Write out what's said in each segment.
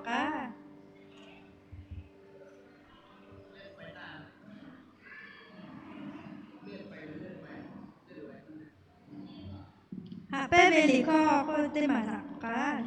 k'aˇ. Haꞈ pehnˇ ve liꞈ hkawˇ k'oˆ teˇ maˬ htaꞈ k'aˇ.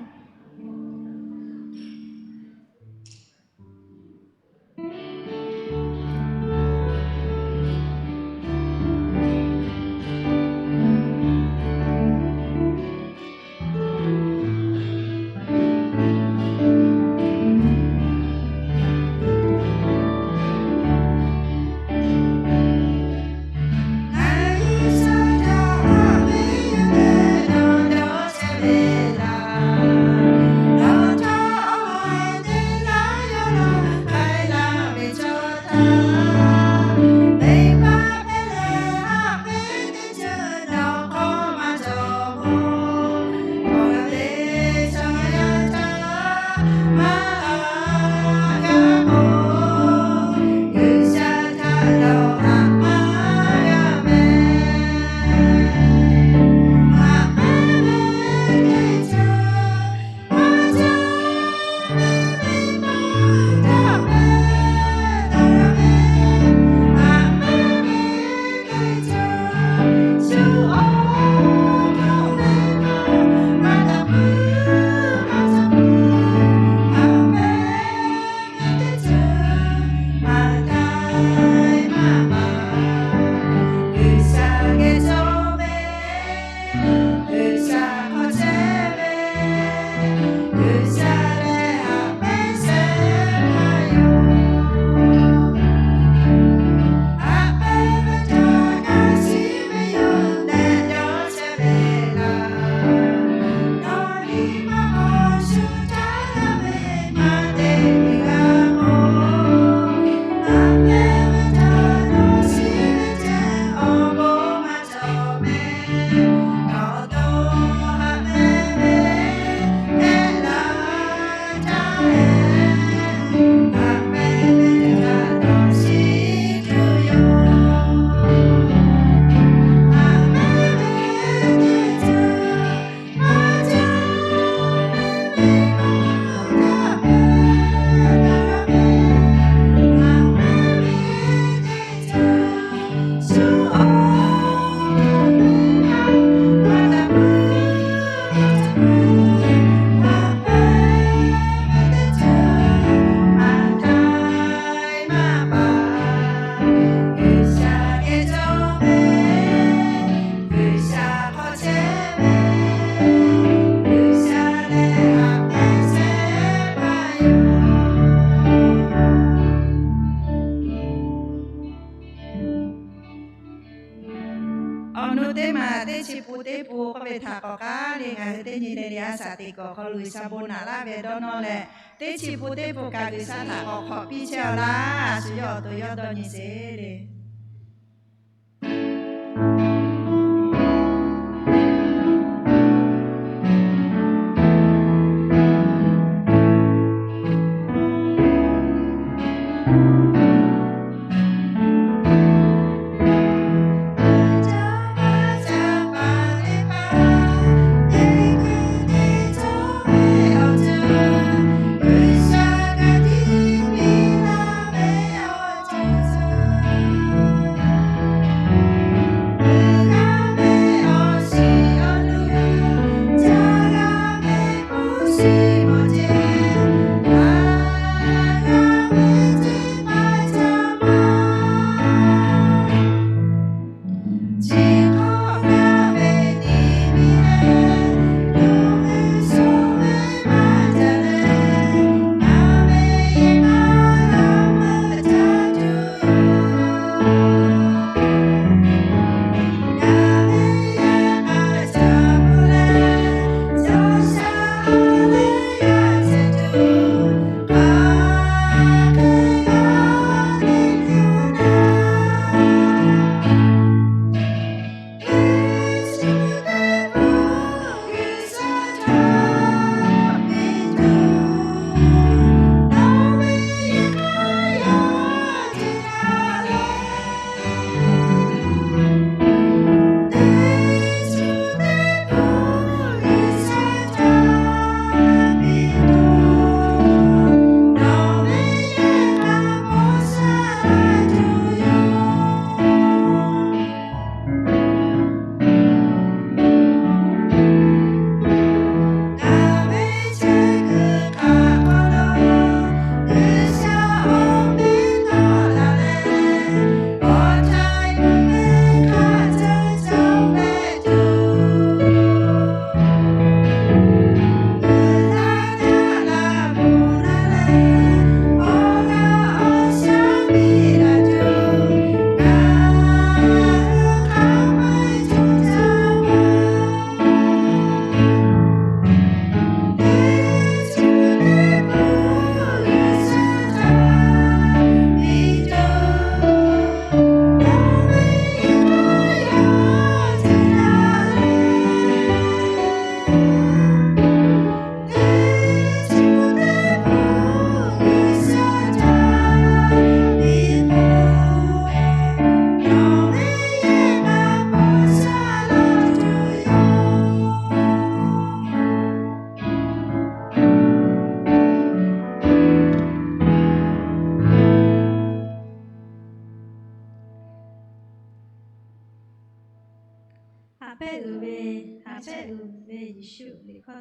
Awˬ nu teˇ maˬ teˇ chi pun teˇ pun k'oˆ ve htaꞈ k'awꞈ k'aˉ le. Ngaˬ hui teˇ nyi le le a shaˍ teꞈ kuiˬ awˬ hk'aw lo G'uiˬsha bon naꞈ laˇ ve dawˇ nawˇ leh, teˇ chi pun teˇ pun kaꞈ G'uiˬsha htaꞈ k'awꞈ hk'awꞈ piˇ chehˇ a laˇ. A shu yawˇ awˬ to yawˇ dawˇ nyi sheˍ le.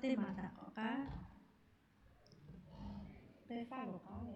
teˇ maˬ htaꞈ k'awꞈ k'aˉ. Pehˇ faˆ lo k'aˉ ve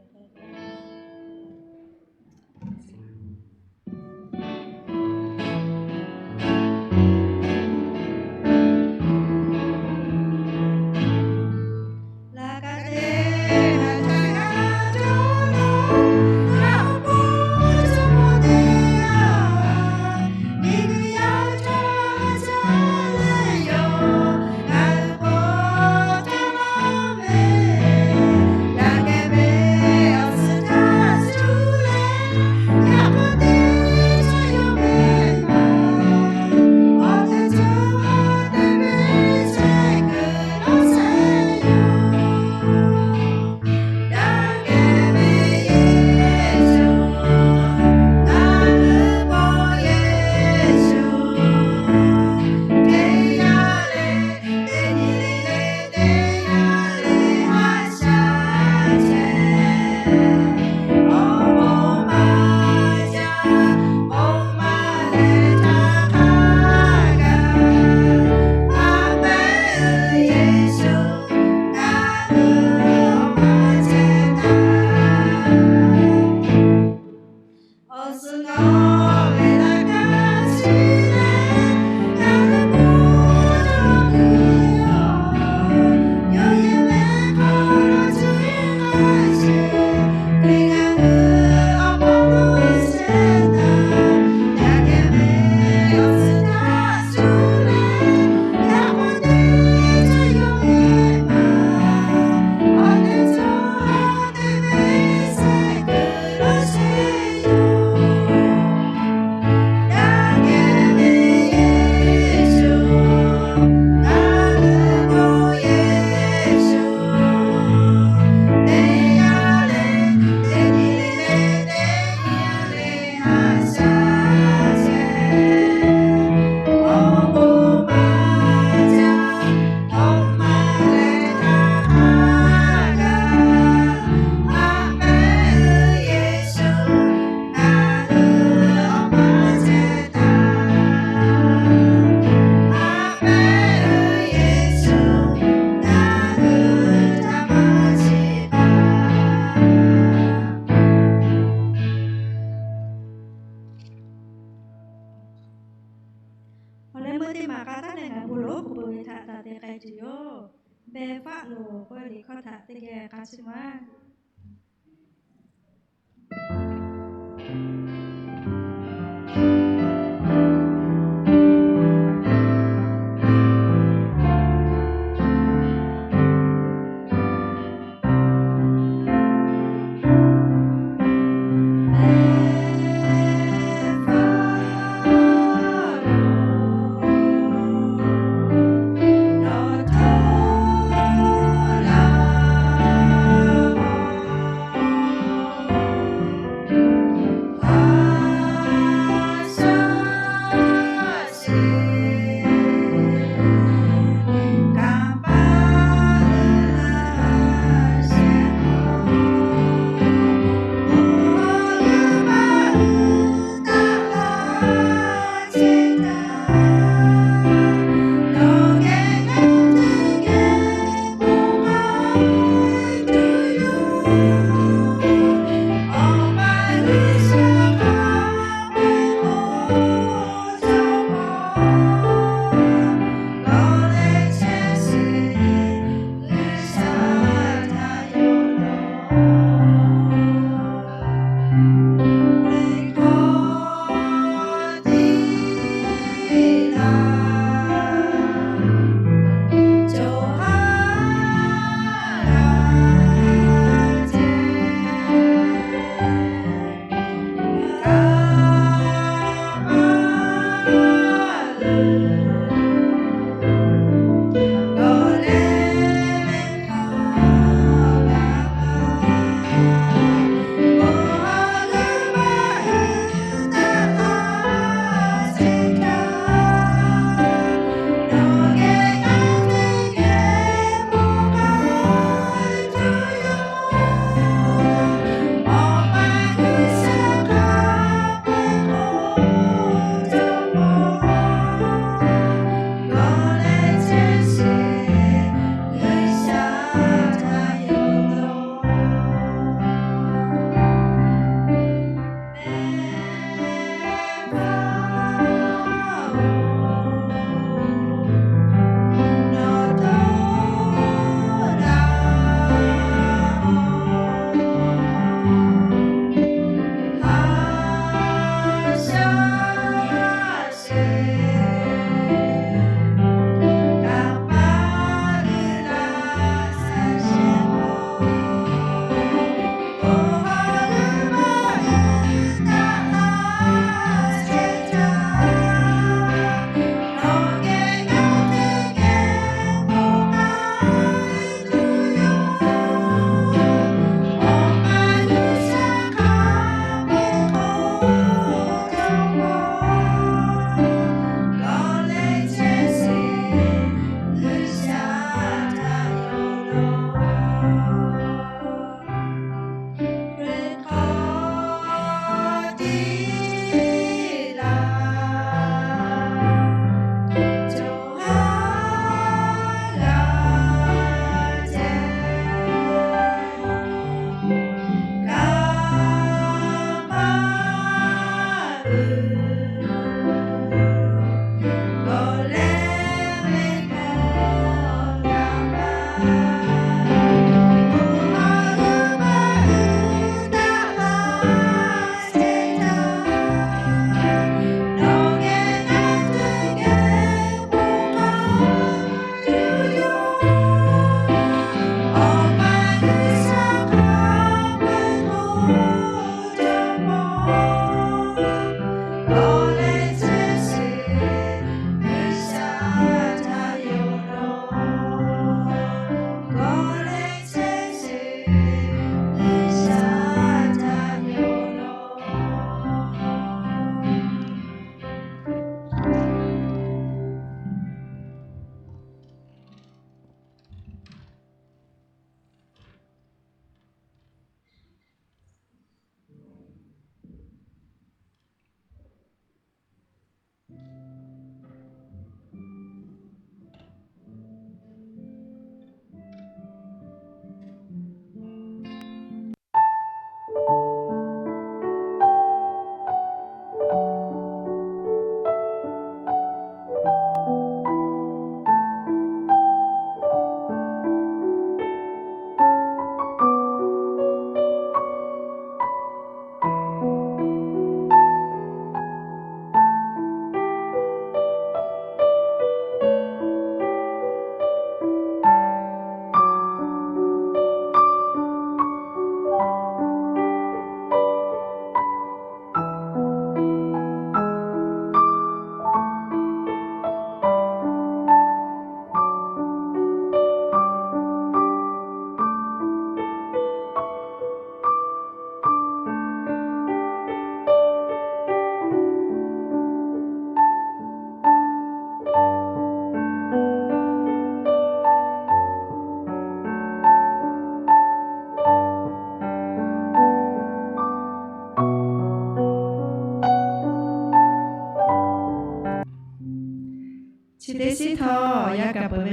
Awˬ leh meuˇ teˇ maˬ k'a taˉ leh ngaˬ bon lonˉ k'oˍ peuˬ ve htaꞈ taˍ te k'ai tuˬ yoˬ. Pehˇ faˆ lo k'oˆ ve liꞈ hkawˇ htaꞈ teˇ geh k'a chiˇ mvuh-a.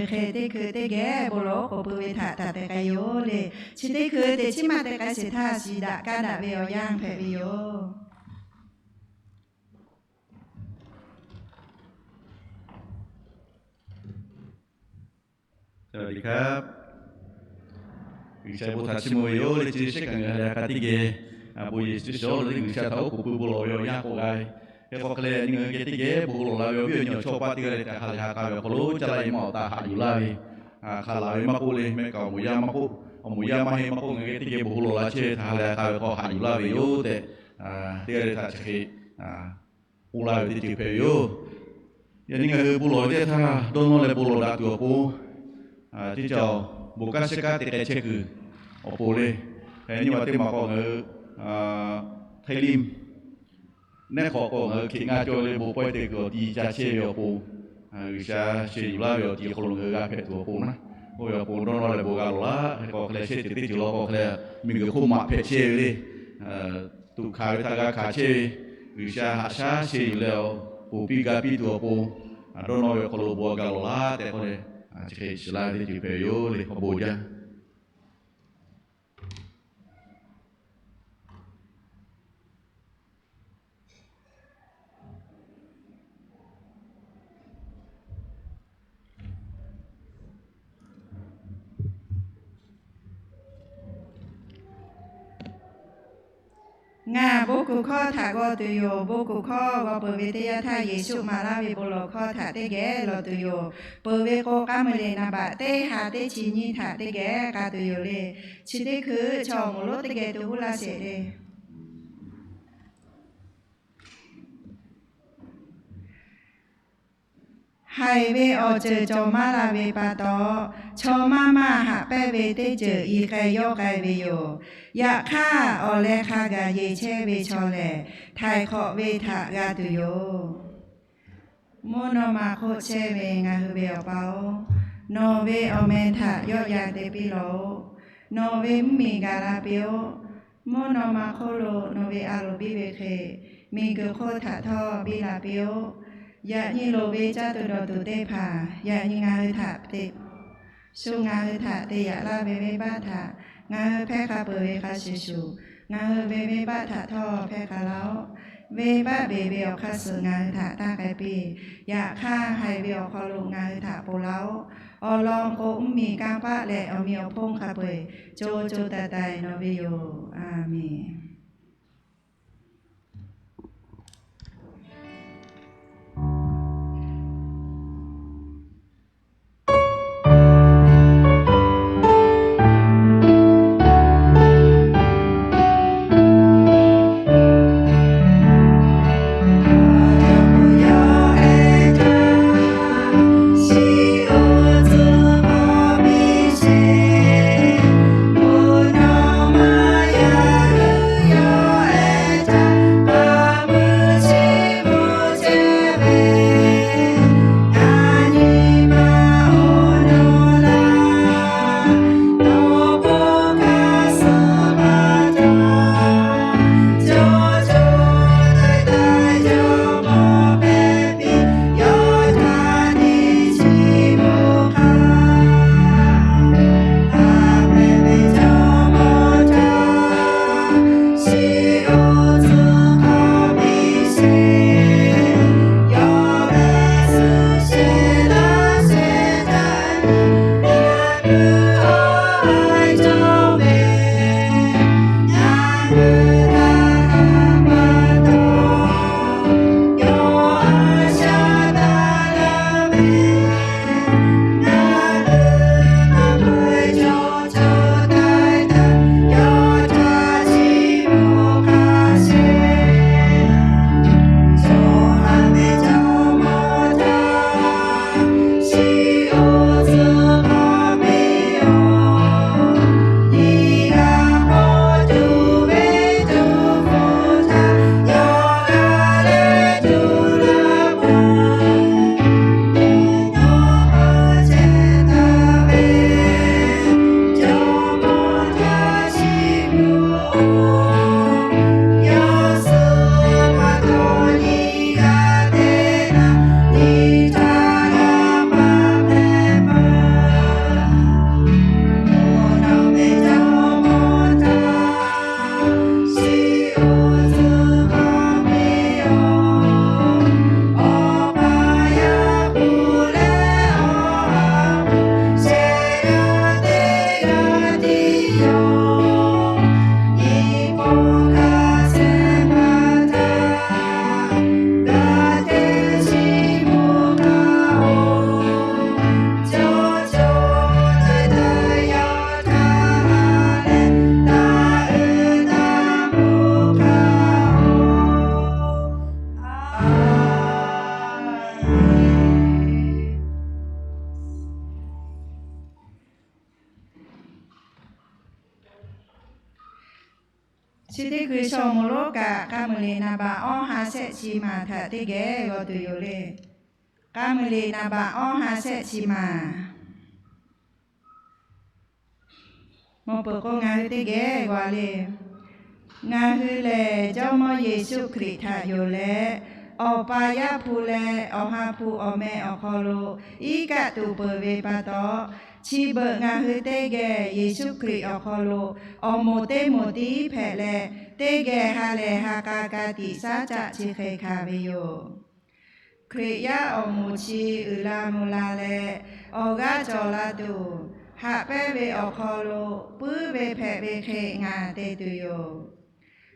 hk'e teˇ hkui teˇ geh bon lawˬ k'oˍ pui ve htaꞈ taˍ te k'ai yoˬ le. Chi teˇ hkui teꞈ chiˉ maˇ te k'ai sheˍ htaˇ, shiˍ daꞈ kaˇ daꞈ ve awˬ yanˇ hpehꞈ ve yoˬ. G'uiˬsha bon htaꞈ chiˇ mvuh ve yoˬ le. Chi shehˆ kaꞈ ngaˬ hui hk'a teˇ geh bon yehˬ chi shawˉ le G'uiˬsha htaꞈ oˉ k'oˍ pui bon lawˬ ve awˬ yanˇ k'oˆ g'a ve. Hk'e k'o hk'a leh nyi ngaˬ hui geh teˇ geh bon lawˬ la ve awˬ viˉ awˬ nyi awˬ chawˇ paˆ teˇ g'aˇ leh hk'a leh ha k'a ve awˬ hk'aw lo caˇ laˇ e maˇ awˬ htaꞈ haꞈ yuˬ laˇ ve, hk'a laˬ ve maˇ k'oˆ le, mehˆ kaꞈ awˬ moˍ yaˇ maˇ k'oˆ, awˬ moˍ yaˇ maˇ heˆ maˇ k'oˆ, ngaˬ hui geh teˇ geh bon hawˉ lawˬ la chehˇ ve htaꞈ ha leh ha k'a ve hk'aw haꞈ yuˬ laˇ ve yoˬ tehꞈ, teˇ g'aˇ leh htaꞈ chi hk'e k'oˆ laˇ ve teˇ ceuˬ hpehꞈ ve yoˬ. Yaꞈ nyi ngaˬ hui bon lawˬ ve teˇ yanˇ htaˇ dawˇ nawˇ leh bon lawˬ daꞈ tuˬ awˬ pon, teˇ caˇ awˬ bon kanˉ shiˉ kanˉ te k'ai chehˇ kuiˬ awˬ pon le. Hk'e nyi ma teˇ maˬ k'o ngaˬ hui Htaiˇ liˇ nehˉ hk'awꞈ k'o ngaˬ hui hkeꞈ ngaˇ cawˇ ve le bon pawehˇ te kuiˬ awˬ ti ca chehˇ ve awˬ pon, G'uiˬsha sheh yuˬ laˇ ve awˬ ti hk'aw lo ngaˬ hui g'a hpehꞈ tuˬ awˬ pon naˉ, oˇ ve awˬ pon dawˇ nawˇ leh bon g'a lawˬ laˇ. Hk'e k'o hk'a leh shehˆ ceuˬ teˇ ceuˬ law k'o hk'a leh miˬguiˬ hk'oˆ maꞈ hpehꞈ chehˇ ve le, tuꞈ hkanˍ ve htaꞈ g'a hkanˍ chehˇ ve, G'uiˬsha haꞈ shaˉ sheh yuˬ leh awˬ pon piˇ ga piˇ tuˬ awˬ pon, dawˇ nawˇ ve awˬ hk'aw lo bon g'a lawˬ laˇ tehꞈ k'oˆ leh, chi hk'e shiˍ laˇ ve teˇ ceuˬ hpehꞈ ve yoˬ le. Awˬ bon jaˇ. Ngaˬ bon kuˬ hkawˇ htaꞈ g'aw tuˬ yoˬ. Bon kuˬ hkawˇ g'aw peuˬ ve teˇ yanˇ htaˇ, Yeˍsuˆ maˍ laˇ ve bon lawˬ hkawˇ htaꞈ teˇ geh lawˬ tuˬ yoˬ. Peuˬ ve k'o, k'aˉ mui le naˍ baꞈ teˇ ha teˇ chi nyiˇ htaꞈ teˇ geh k'a tuˬ yoˬ le. Chi teˇ hkui chaw awˬ moˍ lonˉ teˇ geh tuˬ g'uˇ laˇ sheˍ le. Haiˬ ve awˬ ceuˬ cawˬ maˇ la ve pa taw, chaw maˇ maˇ haꞈ pehnˇ ve teˇ ceuˬ i k'ai yawˇ k'ai ve yoˬ. Yaꞈ hk'aˇ, awˬ leh hk'a gaˬ yeˬ chehˇ ve chaw lehˬ, htaiˍ hk'awꞈ ve htaꞈ g'a tuˬ yoˬ. Mvuhˇ naw ma hk'oˆ chehˇ ve ngaˬ hui ve Awˬ pa-oˬ, nawˬ ve awˬ meh htaꞈ yawˆ yan te piˇ lawˬ-oꞈ. Nawˬ ve mvuhˇmiˬ gaˬ la piˇ-oˆ. Mvuhˇ naw ma hk'oˆ lo nawˬ ve a loˍ biˇ ve hk'e, miˬguiˬ hk'oˆ htaꞈ htawˇ biˇ la piˇ-oˆ. Yaꞈ nyi loˍ ve caˇ tuˬ dawˬ tuˬ teˇ hpaˍ yaꞈ nyi ngaˬ hui htaꞈ te shu ngaˬ hui htaꞈ te yaꞈ laˇ ve venˇbaˆ htaꞈ ngaˬ hui hpehˇ hk'a peuˬ ve hk'a shuˍ shuˍ, ngaˬ hui ve venˇbaˆ htaꞈ htawˇ hpehˇ hk'a laˇ-oˆ. Venˇbaˆ beˬ ve awˬ hk'aˇ suh ngaˬ hui htaꞈ taˇ k'ai piˇ. Yaꞈ hk'aˇ, haiˬ ve awˬ hk'aw lo ngaˬ hui htaꞈ ponˬ laˇ-oˆ. Awˬ lawn k'o, mvuhˇmiˬ kanˇ paˆ leh awˬ mi awˬ hponˇ hk'a peu-eˬ co co taiˍ taiˍ nawˬ ve yoˬ. A menˬ. Chi teˇ hkui shaw moˍ lonˉ kaꞈ k'a muiˬ liꞈ naˍ baꞈ awˇ ha shehˆ chi maˬ htaꞈ teˇ geh g'aw tuˬ yoˬ le. K'a muiˬ liꞈ naˍ baꞈ awˇ ha shehˆ chi maˬ. Mawˬ peuˬ k'o ngaˬ hui teˇ geh g'aw le. Ngaˬ hui lehˬ Jawˇmawˇ Yeˍsuˆ Hkriꞈ htaꞈ yonˍ leh, Awˬ pa Yaˇ hpu leh Awˬ ha hpu awˬ meh awˬ hk'aw lo iˉ kaˆ tuˬ peuˬ ve pa taw, chi beuꞈ ngaˬ hui teˇ geh Yeˍsuˆ Hkriꞈ awˬ hk'aw lo awˬ moˍ teˇ moˍ tiˉ hpehꞈ leh, teˇ geh ha lehˬ ha k'a ka tiꞈ shaˉ caˆ chi hk'e hkanˍ ve yoˬ. Hkriꞈ yaˇ awˬ moˍ chi uiˍ la mvuh la leh, awˬ g'aˇ cawˬ la tuˬ, haꞈ pehnˇ ve awˬ hk'aw lo puiˉ ve hpehꞈ ve hk'e ngaˬ te tuˬ yoˬ.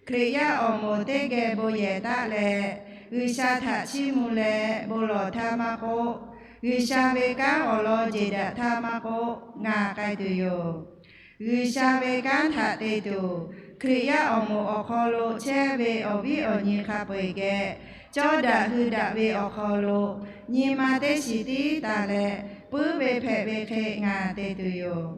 Hkriꞈ yaˇ awˬ moˍ teˇ geh bon yehˬ taˆ leh, G'uiˬsha htaꞈ chiˇ mvuh leh bon lawˬ htaˇ maˇ k'oˆ, G'uiˬsha ve kanˉ awˬ lawn jeˬ daꞈ htaˇ maˇ k'oˆ, ngaˬ k'ai tuˬ yoˬ. G'uiˬsha ve kanˉ htaꞈ te tuˬ, Hkriꞈ yaˇ awˬ moˍ awˬ hk'aw lo chehˇ ve awˬ viˉ awˬ nyi hk'a peu-eˬ geh, cawˇ daꞈ hui daꞈ ve awˬ hk'aw lo nyi ma teˇ shiˍ tiˉ taˍ leh, puiˉ ve hpehꞈ ve hk'e ngaˬ te tuˬ yoˬ.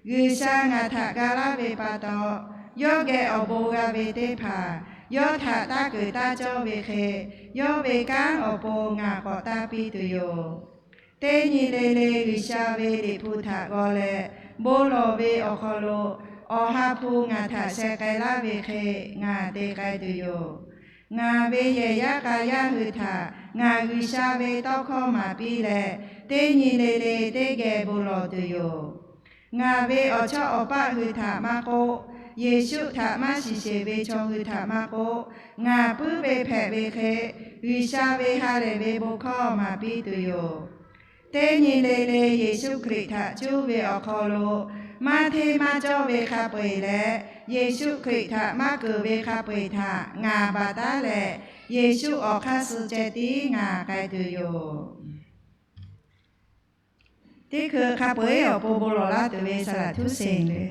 G'uiˬsha ngaˬ htaꞈ ga laˇ ve pa taw, yawˇ geh awˬ bon g'a ve teˇ hpaˍ yawˇ htaꞈ taˇ keunˍ taˇ cawˇ ve hk'e, yawˇ ve kanˉ awˬ pon ngaˬ k'awꞈ taˇ piˇ tuˬ yoˬ. Teˇ nyi le le G'uiˬsha ve Liꞈ hpu htaꞈ g'aw leh bon lawˬ ve awˬ hk'aw lo, Awˬ ha hpu ngaˬ htaꞈ sheh k'ai laˇ ve hk'e ngaˬ te k'ai tuˬ yoˬ. Ngaˬ ve yehˬ yaˇ k'a yaˇ hui htaꞈ ngaˬ G'uiˬsha ve tawˇ hkawˇ maˍ piˇ leh, teˇ nyi le le teˇ geh bon lawˬ tuˬ yoˬ. Ngaˬ ve awˬ chawˇ awˬ paˆ hui htaꞈ maˇ k'oˆ, Yeˍsuˆ htaꞈ maˇ shiˍ sheˍ ve chaw hui htaꞈ maˇ k'oˆ, ngaˬ puiˉ ve hpehꞈ ve hk'e, G'uiˬsha ve ha lehˬ ve bon hkawˇ maˍ piˇ tuˬ yoˬ. Teˇ nyi le le Yeˍsuˆ Hkriꞈ htaꞈ cuˇ ve awˬ hk'aw lo, maˇ hteˇ maˇ cawˇ ve hk'a peu-eˬ leh, Yeˍsuˆ Hkriꞈ htaꞈ maˇ keunˍ ve hk'a peu-eˬ htaꞈ ngaˬ baˬ taˉ leh, Yeˍsuˆ awˬ hk'aˇ suh ceh tiˉ ngaˬ k'ai tuˬ yoˬ. Teˇ hkui hk'a peu-eˬ awˬ pon bon lawˬ laˇ tuˬ ve saˍ laꞈ htuˉ seˍ le.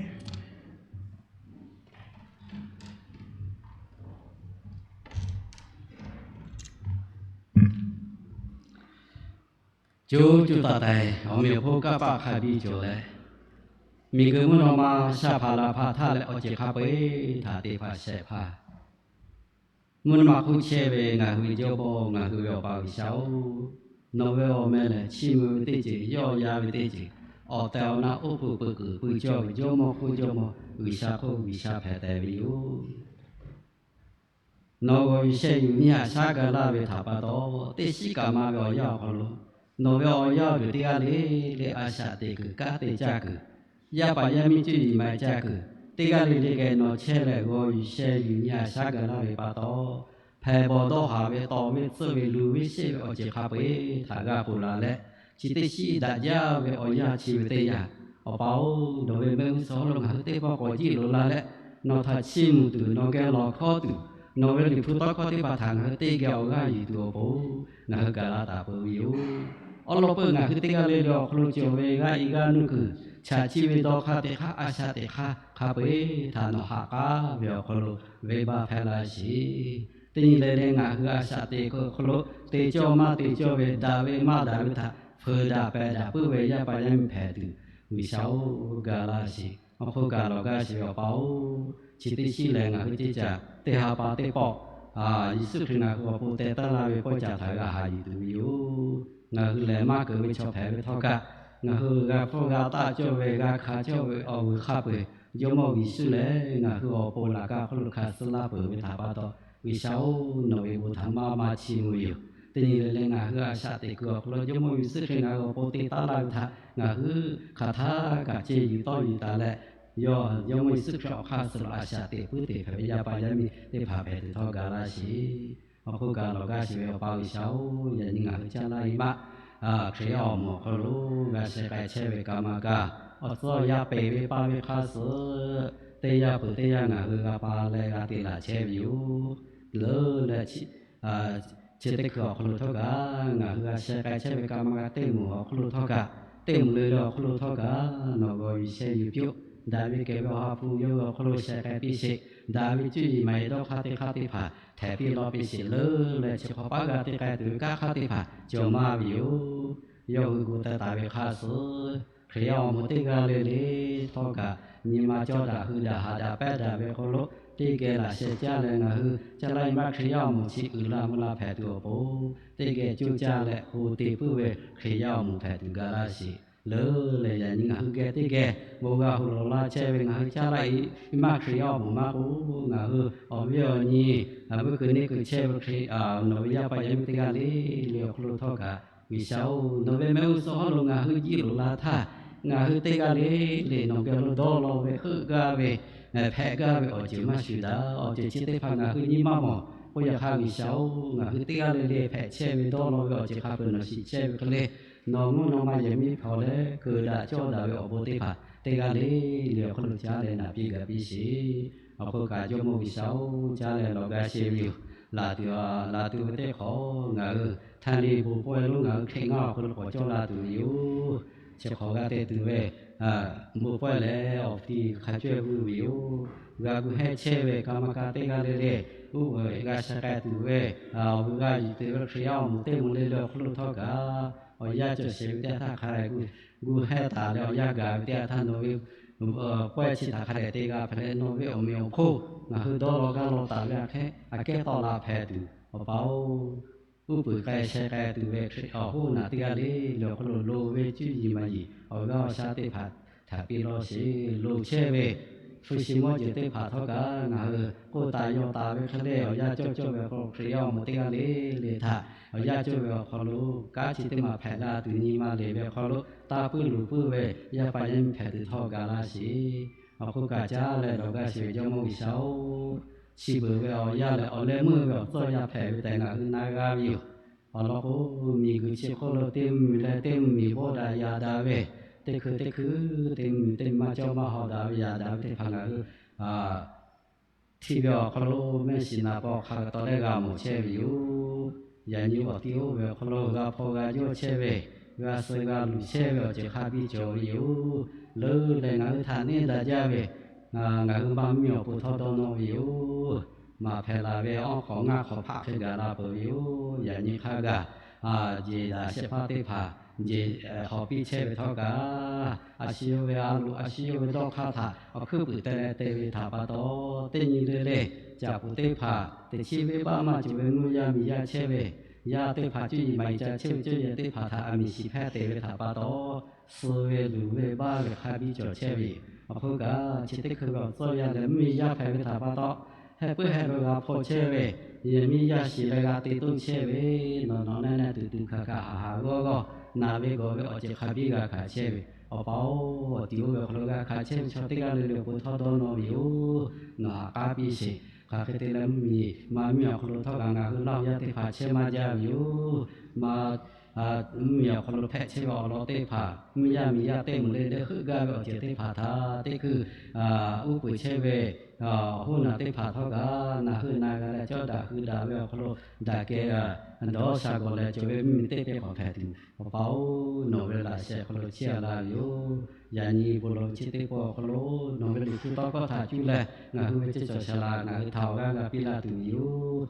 Coˇ coˇ taˍ taiˍ awˬ meꞈ awˬ hponˇ kanˇ paˆ hk'a biˇ cawˬ leh, miˬguiˬ mvuhˇ naw ma sha hpaˍ laˬ hpaˍ htaˇ leh awˬ ceuˬ hk'a peu-eˬ htaꞈ te hpaˍ shehˍ hpaˇ mvuhˇ naw ma hk'oˆ chehˇ ve ngaˬ hui ve Jawˇmawˇ, ngaˬ hui ve Awˬ pa G'uiˬsha-oˬ, nawˬ ve awˬ meh lehˬ chiˇ mvuh ve teˇ ceuˬ, yawˇ yaˇ ve teˇ ceuˬ, awˬ tehˬ awˬ na oˇ hpu pui kuiˬ pui cawˇ ve Jawˇmawˇ hk'oˆ Jawˇmawˇ, G'uiˬsha hk'oˆ G'uiˬsha hpehꞈ tehꞈ ve yoˬ. Nawˬ g'awˬ yuˬ sheh yuˬ nyiˇ haꞈ shaˉ ga laˇ ve htaꞈ pa taw, teˇ shiˉ kaꞈ ma ve awˬ yanˇ awˬ hk'aw lo, nawˬ ve awˬ yanˇ g'uiˬ teˇ g'aˇ le le a shaꞈ teꞈ kuiˬ, kanˉ te caˇ kuiˬ, yaˇ paˍ yaˇ miˇ cuˇ yiˍ ma caˇ kuiˬ, teˇ g'aˇ le le geh nawˬ chehˇ leh g'awˬ yuˬ sheh yuˬ nyiˇ haꞈ shaˉ ga laˇ ve pa taw, hpehꞈ bawˬ dawˇ haˍ ve tawˍ ve tcuhˆ ve luˬ ve sheˆ ve awˬ ceuˬ hk'a peu-eˬ htaꞈ g'a ponˬ la leh, chi teˇ shiˉ daꞈ jaˇ ve awˬ yanˇ chi ve teˇ yanˇ, Awˬ pa-oˬ, nawˬ ve mehˆ g'uˇ suhˍ hawˉ lo ngaˬ hui teˇ pawˆ k'awꞈ jiˆ loꞈ la leh, nawˬ htaꞈ chiˇ mvuh tuˬ, nawˬ geh lawˬ hkawˇ tuˬ, nawˬ ve Liꞈ hpu tawˇ hkawˇ teˇ hpaˍ htaꞈ ngaˬ hui teˇ geh awˬ g'aˇ yuˬ tuˬ awˬ pon, ngaˬ hui gaˬ la taˍ peuˬ ve yoˬ. Awˉ lawˉ peuˇ ngaˬ hui teˇ g'aˇ le le awˬ hk'aw lo cawˬ ve g'aˇ i g'aˇ nuˇ kuiˬ, chaꞈ chiˇ ve dawˇ hk'aˇ teˇ hk'aˇ, a shaꞈ teꞈ hk'aˇ hk'a peu-eˬ htaꞈ nawˬ ha k'aˉ ve awˬ hk'aw lo venˇbaˆ hpehˇ laˇ sheˍ. Teˇ nyi le le ngaˬ hui a shaꞈ teꞈ kuiˬ awˬ hk'aw lo te cawˇ maˇ te cawˇ ve, daꞈ ve maˇ daꞈ ve htaꞈ fuiˍ daꞈ pehˬ daꞈ puiˉ ve yaˇ paˍ yaˇ miˇ hpehꞈ tuˬ, G'uiˬsha-oˬ, gaˬ laˇ sheˍ. Awˬ hk'oˆ kaꞈ lawˬ gaˇ sheˍ ve Awˬ pa-oˬ, chi teˇ shiˉ lehˬ ngaˬ hui teˇ caꞈ teˇ ha pa teˇ pawˆ, Yeˍsuˆ Hkriꞈ ngaˬ hui awˬ pon teh taˉ laˇ ve pawehˇ caˬ htaꞈ g'a haꞈ yuˬ tuˬ ve yoˬ. Ngaˬ hui lehˬ maˇ keunˍ ve chaw hpehꞈ ve htawˇ kaꞈ, ngaˬ hui g'a hpfuhˇ g'a taˆ cawˇ ve, g'a hkanˍ cawˇ ve awˬ vuiˬ hk'a peu-eˬ Jawˇmawˇ Yeˍsuˆ lehˬ ngaˬ hui awˬ pon laꞈ ka hk'oˆ lo hkanˍ suh laˇ peuˬ ve htaꞈ pa taw, G'uiˬsha-oˬ, nawˬ ve bon htaꞈ maˇ maˇ chiˇ mvuh yoˬ. Teˇ nyi le le ngaˬ hui a shaꞈ teꞈ kuiˬ awˬ hk'aw lo Jawˇmawˇ Yeˍsuˆ Hkriꞈ ngaˬ hui awˬ pon te taˉ laˇ ve htaꞈ ngaˬ hui hk'aˬ htaˇ kaꞈ ceˇ yuˬ tawˇ yuˬ taˍ leh, yawˇ Jawˇmawˇ Yeˍsuˆ Hkriꞈ awˬ hk'aˇ suh lo a shaꞈ teꞈ puiˉ te hpehꞈ ve yaˇ paˍ yaˇ miˇ teˇ hpaˍ hpehꞈ tuˬ htawˇ gaˬ laˇ sheˍ. Awˬ hk'oˆ kaꞈ lawˬ gaˇ sheˍ ve Awˬ pa G'uiˬsha-oˬ, yaꞈ nyi ngaˬ hui caˇ laˇ e maˇ Hkriꞈ yaˇ awˬ moˍ awˬ hk'aw lo g'a sheh k'ai chehˇ ve kaꞈ maˇ gaˬ, awˬ tcuhˇ yaˇ peꞈ ve paˇ ve hk'aˇ suh teˇ yanˇ peuˬ teˇ yanˇ ngaˬ hui g'a pa leh g'a te laˬ chehˇ ve yoˬ. Leuˉ leh chi teˇ hkui awˬ hk'aw lo htawˇ kaꞈ ngaˬ hui g'a sheh k'ai chehˇ ve kaꞈ maˇ gaˬ, teˇ moˍ awˬ hk'aw lo htawˇ kaꞈ, teˇ moˍ le le awˬ hk'aw lo htawˇ kaꞈ nawˬ g'awˬ yuˬ sheh yuˬ piˇ-oˆ. Daꞈ ve kehˬ ve Awˬ ha hpu yawˇ hui awˬ hk'aw lo sheh k'ai piˇ sheˍ. Daꞈ ve cuˇ yiˍ maˍ yiˍ dawˇ hk'aˇ teˇ hk'aˇ teˇ hpaˍ htehꞈ piˇ law piˇ sheˍ. Leuˉ leh chi hk'awꞈ paˉ g'a te k'ai tuˬ ve kanˉ hk'aˇ teˇ hpaˍ cawˬ maˇ ve yoˬ. Yawˇ hui gu teh taˍ ve hk'aˇ suh Hkriꞈ yaˇ awˬ moˍ teˇ g'aˇ le le htawˇ kaꞈ nyi ma cawˇ daꞈ hui daꞈ haꞈ daꞈ pehˉ daꞈ ve hk'aw lo teˇ geh laꞈ sheh caˇ leh ngaˬ hui caˇ laˇ nyi ma Hkriꞈ yaˇ awˬ moˍ chi uiˍ la mvuh la hpehꞈ tuˬ awˬ pon, teˇ geh coˇ caˇ leh k'o te puiˉ ve Hkriꞈ yaˇ awˬ moˍ hpehꞈ tuˬ ga laˇ sheˍ. Leuˉ leh yaꞈ nyi ngaˬ hui geh teˇ geh bon g'a hui lawˬ laˇ chehˇ ve ngaˬ hui caˇ laˇ nyi ma Hkriꞈ yaˇ awˬ moˍ maˇ k'oˆ, ngaˬ hui awˬ viˉ awˬ nyi a vuiˇ keu neˇ keu chehˇ ve Hkriꞈ nawˬ ve yaˇ paˍ yaˇ miˇ teˇ g'aˇ le le awˬ hk'aw lo htawˇ kaꞈ, G'uiˬsha-oˬ, nawˬ ve mehˆ g'uˇ suhˍ hawˉ lo ngaˬ hui jiˇ loꞈ la htaˇ, ngaˬ hui teˇ g'aˇ le le nawˬ geh lo dawˇ law ve heuˆ gaˇ ve, hpehꞈ gaˇ ve awˬ ceuˬ maˇ shuˍ daꞈ. Awˬ ceuˬ chi teˇ hpaˍ ngaˬ hui nyi maˇ mawˬ. K'oˆ yaꞈ hk'aˇ, G'uiˬsha-oˬ, ngaˬ hui teˇ g'aˇ le le hpehꞈ chehˇ ve dawˇ law ve awˬ ceuˬ hk'a peu nawˬ shiˍ chehˇ ve hk'e le, nawˬ mvuhˇ naw ma yehˬ miˇ hpaw leh keu daꞈ cawˇ daꞈ ve awˬ bon teˇ hpaˍ teˇ g'aˇ le le awˬ hk'aw lo caˇ leh naˍ piˇ gaˬ piˇ sheˍ. Awˬ hk'oˆ kaꞈ Jawˇmawˇ G'uiˬsha-oˬ, caˇ leh lawˬ g'a sheh ve yoˬ. Laˬ tuˬ, laˬ tuˬ ve teˇ hk'awꞈ ngaˬ hui htaˇ le bon pawehˇ lonˉ ngaˬ hui Hkriꞈ ngaˇ awˬ hk'aw lo k'awꞈ cawˇ la tuˬ ve yoˬ. Chi hk'awꞈ g'a te tuˬ ve, bon pawehˇ leh awˬ ti hk'a cawehˇ g'uˇ ve yoˬ. G'a gu hehˇ chehˇ ve kaˇ maˇ kaˇ teˇ g'aˇ le le, uˉ ve g'a sheh k'ai tuˬ ve, awˬ g'uiˬ g'a yuˬ tuˬ ve Hkriꞈ yaˇ awˬ moˍ teˇ moˍ le le awˬ hk'aw lo htawˇ kaꞈ, awˬ yanˇ cawˬ shehˍ ve teˇ yanˇ htaˇ hk'a leh gu hehˇ taˍ leh awˬ yanˇ gaˬ ve teˇ yanˇ htaˇ nawˬ ve pawehˇ chi htaꞈ hk'a dehꞈ te g'a hpehꞈ leh nawˬ ve awˬ meꞈ awˬ hponˇ ngaˬ hui dawˇ law gaˇ law taˍ ve aꞈ hk'e aꞈ kehˉ tawˆ la hpehꞈ tuˬ, Awˬ pa-oˬ, uˉ peunˍ k'ai sheh k'ai tuˬ ve Hkriꞈ awˬ hoˉ naˬ teˇ g'aˇ le le awˬ hk'aw lo loˍ ve cuˇ yiˍ maˍ yiˍ awˬ g'aˇ awˬ shaˉ teˇ hpaˍ htaꞈ piˇ lawˇ sheˍ. Loˍ chehˇ ve hpu shi mawˇ jeˬ teˇ hpaˍ htawˇ kaꞈ ngaˬ hui k'oˆ taˍ yaw taˍ ve hk'e le awˬ yanˇ cawˇ cawˇ ve awˬ hk'aw lo Hkriꞈ yaˇ awˬ moˍ teˇ g'aˇ le le htaꞈ awˬ yanˇ cawˇ ve awˬ hk'aw lo kanˉ chi teˇ maˬ hpehꞈ la tuˬ nyi ma le ve awˬ hk'aw lo taˇ puiˉ luˬ puiˉ ve yaˇ paˍ yaˇ miˇ hpehꞈ tuˬ htawˇ ga laˇ sheˍ. Awˬ hk'oˆ kaꞈ caˇ leh lawˬ g'a sheˍ ve Jawˇmawˇ G'uiˬsha-oˬ, chi beuꞈ ve awˬ yanˇ lehˬ awˬ leh meuˇ ve awˬ tcuhˇ yaˇ hpehꞈ ve tehꞈ ngaˬ hui na g'a ve yoˬ. Awˬ lawn k'o, miˬguiˬ chi hk'oˆ lo teˇ mvuhˇmiˬ leh teˇ mvuhˇmiˬ bawˆ daꞈ yaꞈ daꞈ ve, teˇ hkui teˇ hkui teˇ mvuhˇmiˬ teˇ mvuhˇmiˬ maˇ cawˇ maˇ hawˍ daꞈ ve yaꞈ daꞈ ve teˇ hpaˍ ngaˬ hui htiˇ ve awˬ hk'aw lo mehˆ shiˍ naˍ paw hk'a taw leh g'a mawˬ chehˇ ve yoˬ. Yaꞈ nyi awˬ ti oˇ ve awˬ hk'aw lo g'a hpaw g'a yawˇ chehˇ ve, g'a suh g'a luˬ chehˇ ve awˬ ceuˬ hk'a biˇ cawˬ ve yoˬ. Leuˉ leh ngaˬ hui htaꞈ neˇ daꞈ jaˇ ve, ngaˬ hui maˇ mvuhˇmiˬ awˬ pon htawˇ dawˇ nawˇ ve yoˬ. Maˍ hpehꞈ la ve awˬ hk'awꞈ ngaˇ hk'awꞈ hpaˆ hk'e gaˬ la peuˬ ve yoˬ. Yaꞈ nyi hk'a gaˬ jeˬ daꞈ shehˍ hpaˇ teˇ hpaˍ jeˬ hawˍ piˇ chehˇ ve htawˇ kaꞈ, a shu yawˇ ve a loꞈ a shu yawˇ ve dawˇ hk'aˇ htaꞈ awˬ hkuiˉ puiˍ te leh te ve htaꞈ pa taw, teˇ nyi le le caꞈ puˍ teˇ hpaˍ teꞈ chiˉ venˇbaˆ maˇ cawˬ ve mvuhˇ yaˇ miˬ yaˇ chehˇ ve, yaˇ teˇ hpaˍ cuˇ yiˍ maˍ yiˍ ca chehˇ ve cawˇ yehˬ teˇ hpaˍ htaꞈ aˬ miˍ shiˍ hpehˇ te ve htaꞈ pa taw, suh ve luˬ ve baˇ ve hk'a biˇ cawˬ chehˇ ve yoˬ. Awˬ hk'oˆ kaꞈ chi teˇ hkui ve awˬ tcuhˇ yaˇ leh mvuhˇmiˬ yaˇ hpehꞈ ve htaꞈ pa taw, heh puiˉ heh ve g'a hpaw chehˇ ve, yehˬ miˇ yaˇ shiˍ leh g'a te toˇ chehˇ ve, nawˬ nawˬ neˇ neˇ tuˬ tuˬ hkanˍ hkanˍ haˍ haˍ g'awˇ g'awˇ naˬ ve gawˬ ve awˬ ceuˬ hk'a biˇ g'a hkanˍ chehˇ ve, Awˬ pa-oˬ, awˬ ti oˇ ve awˬ hk'aw lo g'a hkanˍ chehˇ ve chaw teˇ g'aˇ le le awˬ pon htawˇ dawˇ nawˇ ve yoˬ. Nawˬ haꞈ k'aˉ piˇ sheˍ. Hk'aˬ hk'e te leh mvuhˇmiˬ maˇ mvuhˇmiˬ awˬ hk'aw lo htawˇ kaꞈ ngaˬ hui Laˇ huˍ yaˇ teˇ hpaˍ chehˇ maˇ jaˇ ve yoˬ. Maˇ mvuhˇmiˬ awˬ hk'aw lo hpehꞈ chehˇ ve awˬ lawn teˇ hpaˍ, mvuhˇ yaˇ miˬ yaˇ teˇ moˍ le le heuˆ gaˇ ve awˬ ceuˬ teˇ hpaˍ htaꞈ teˇ hkui uˉ peunˍ chehˇ ve awˬ hoˉ naˬ teˇ hpaˍ htawˇ kaꞈ naˬ heuˆ na g'a leh cawˇ daꞈ hui daꞈ ve awˬ hk'aw lo daꞈ kehˬ dawˇ sha gawˬ leh cawˬ ve mvuhˇmiˬ teˇ peˇ k'awꞈ hpehꞈ tuˬ, Awˬ pa-oˬ, nawˬ ve laꞈ sheh hk'aw lo chiˇ a laˇ ve yoˬ. Yaꞈ nyi bon lawˬ chi teˇ pawˆ awˬ hk'aw lo nawˬ ve liꞈ hpu tawˇ hkawˇ htaꞈ cuˇ leh ngaˬ hui ve ceˇ cawˬ shaˍ laꞈ ngaˬ hui htaꞈ awˬ g'aˇ g'a piˇ laˇ tuˬ yoˬ.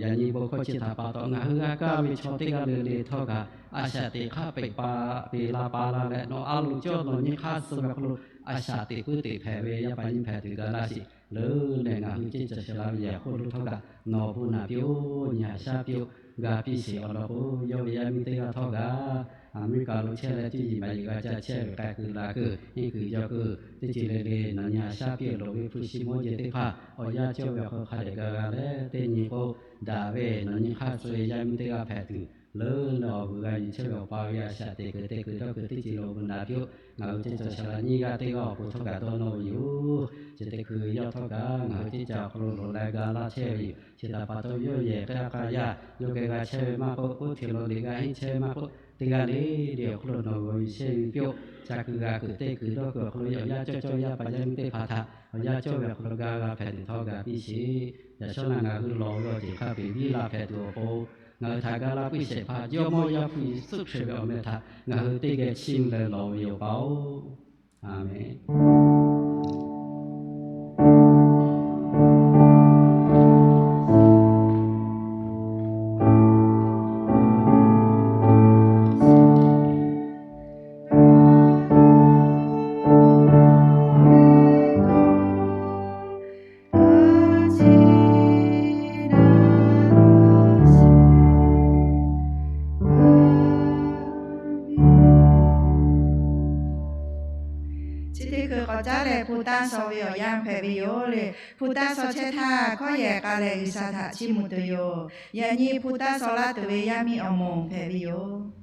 Yaꞈ nyi bon hkawˇ chi htaꞈ pa taw ngaˬ hui g'a kaˇ ve chaw teˇ g'aˇ le le htawˇ kaꞈ a shaꞈ teꞈ hk'aˇ peꞈ pa peꞈ la pa la leh nawˬ a loˍ cawˇ nawˬ nyi hk'aˇ suh ve hk'aw lo a shaꞈ teꞈ puiˉ teꞈ hpehꞈ ve yaˇ paˍ nyi hpehꞈ tuˬ ga laˇ sheˍ. Leuˉ leh ngaˬ hui ceˇ cawˬ shaˍ laꞈ ve yehˬ hk'oˆ lo htawˇ kaꞈ nawˬ bon naˍ piˇ-oˆ, nyi haꞈ shaˉ piˇ-oˆ, g'a piˇ sheˍ. Awˬ lawn k'o, yawˇ ve yaˇ miˇ teˇ g'aˇ htawˇ kaꞈ America lo chehˇ leh cuˇ yiˍ maˍ yiˍ g'a ca chehˇ ve k'ai kuiˬ la kuiˬ henˇ kuiˬ jaw kuiˬ teˇ ceuˬ le le nawˬ nyi haꞈ shaˉ piˇ-oˆ. Loˍ ve hpu shi mawˇ jeˬ teˇ hpaˍ awˬ yanˇ cawˇ ve awˬ hk'aw hk'a dehꞈ ga g'a leh teˇ nyi k'o, daꞈ ve nawˬ nyi hk'aˇ suh ve yaˇ miˇ teˇ g'aˇ hpehꞈ tuˬ, leuˉ leh awˬ vuˬ g'a yuˬ chehˇ ve Awˬ pa ve a shaꞈ teꞈ kuiˬ te kuiˬ dawˇ kuiˬ teˇ ceuˬ lo bon naˍ piˇ-oˆ. Ngaˬ hui ceˇ cawˬ shaˍ laꞈ nyiˇ g'aˇ teˇ g'aˇ awˬ pon htawˇ kaꞈ dawˇ nawˇ ve yoˬ. Chi teˇ hkui yawˇ htawˇ kaꞈ ngaˬ hui ceˇ cawˬ awˬ hk'aw lo loꞈ leh ga laˇ chehˇ ve yoˬ. Chi htaꞈ pa taw yawˇ yehˬ k'aˇ k'a yaˇ yawˇ geh g'a chehˇ ve maˇ k'oˆ, oˇ hteꞈ lo liꞈ g'a henˇ chehˇ ve maˇ k'oˆ, teˇ g'aˇ le le awˬ hk'aw lo nawˬ g'aw yuˬ chehˇ ve piˇ-oˆ. Ca kuiˬ g'a kuiˬ teˇ kuiˬ dawˇ kuiˬ awˬ hk'aw lo yawˇ awˬ yanˇ cawˇ cawˇ yaˇ paˍ yaˇ miˇ teˇ hpaˍ htaꞈ awˬ yanˇ cawˇ ve awˬ hk'aw lo ga g'a hpehꞈ tuˬ htawˇ ga piˇ sheˍ. Yaꞈ shawˉ naꞈ ngaˬ hui lawˬ ve awˬ ceuˬ hk'a peu-eˬ biˇ la hpehꞈ tuˬ awˬ pon, ngaˬ hui htaꞈ ga laˇ puiˉ shehˍ hpaˇ Jawˇmawˇ Yaˇ hpu Yeˍsuˆ Hkriꞈ ve awˬ meh htaꞈ ngaˬ hui teˇ geh chiˇ mvuh leh lawˬ ve yoˬ, Awˬ pa-oˬ. Aˍmenˍ. taˇ shaw ve awˬ yanˇ hpehꞈ ve yoˬ le. Hpu taˇ shaw chehˇ htaˇ, hkawˇ yehˬ k'a leh G'uiˬsha htaꞈ chiˇ mvuh tuˬ yoˬ. Yaꞈ nyi hpu taˇ shaw laˇ tuˬ ve yaˇ miˇ awˬ moˍ hpehꞈ ve yoˬ.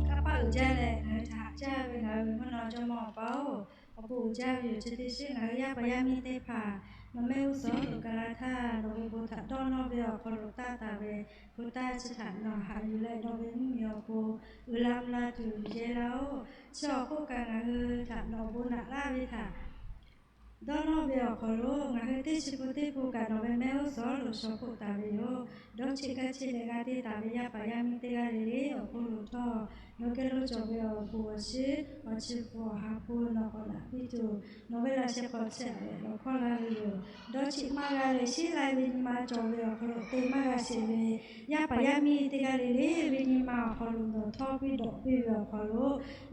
Kanˇ paˆ uiˍ jaˇ leh ngaˬ hui htaꞈ haꞈ jaˇ ve ngaˬ hui mvuhˇ naw jawˇmawˇ Awˬ pa-oˬ, awˬ bon uiˍ jaˇ ve yoˬ. Chi teˇ shiˉ ngaˬ hui yaˇ paˍ yaˇ miˇ teˇ hpaˍ nawˬ mehˆ g'uˇ suhˍ lo gaˬ la htaˇ, nawˬ ve bon htaꞈ dawˇ nawˇ ve awˬ hk'aw lo taˇ taˍ ve hpu taˇ chi htaꞈ nawˬ haꞈ yuˬ leh, nawˬ ve mvuhˇmiˬ awˬ pon uiˍ la mvuh la tuˬ yehˇ laˇ-oˬ. Chi awˬ hk'oˆ kaꞈ ngaˬ hui htaꞈ nawˬ bon naꞈ laˇ ve htaꞈ dawˇ nawˇ ve awˬ hk'aw lo ngaˬ hui teˇ chi pun teˇ pun kaꞈ nawˬ ve mehˆ g'uˇ suhˍ lo shaw hpoˆ taˍ ve yoˬ. Dawˇ cheˆ gaˇ cheˆ leh g'a te taˍ ve yaˇ paˍ yaˇ miˇ teˇ g'aˇ le le awˬ hk'oˆ lo htawˇ, nawˬ geh lo cawˬ ve awˬ bon awˬ shiˉ awˬ chi hpu awˬ ha hpu nawˬ k'awꞈ naꞈ piˇ tuˬ, nawˬ ve laꞈ sheh hk'aw chehˇ leh lawˬ hkawˇ la ve yoˬ. Dawˇ cheˆ maˇ g'a leh sheˉ lai ve nyi ma cawˬ ve awˬ hk'aw lo te maˇ g'a sheˍ ve yaˇ paˍ yaˇ miˇ teˇ g'aˇ le le ve nyi ma awˬ hk'aw lo nawˬ htawˇ piˇ dawꞈ piˇ ve awˬ hk'aw lo,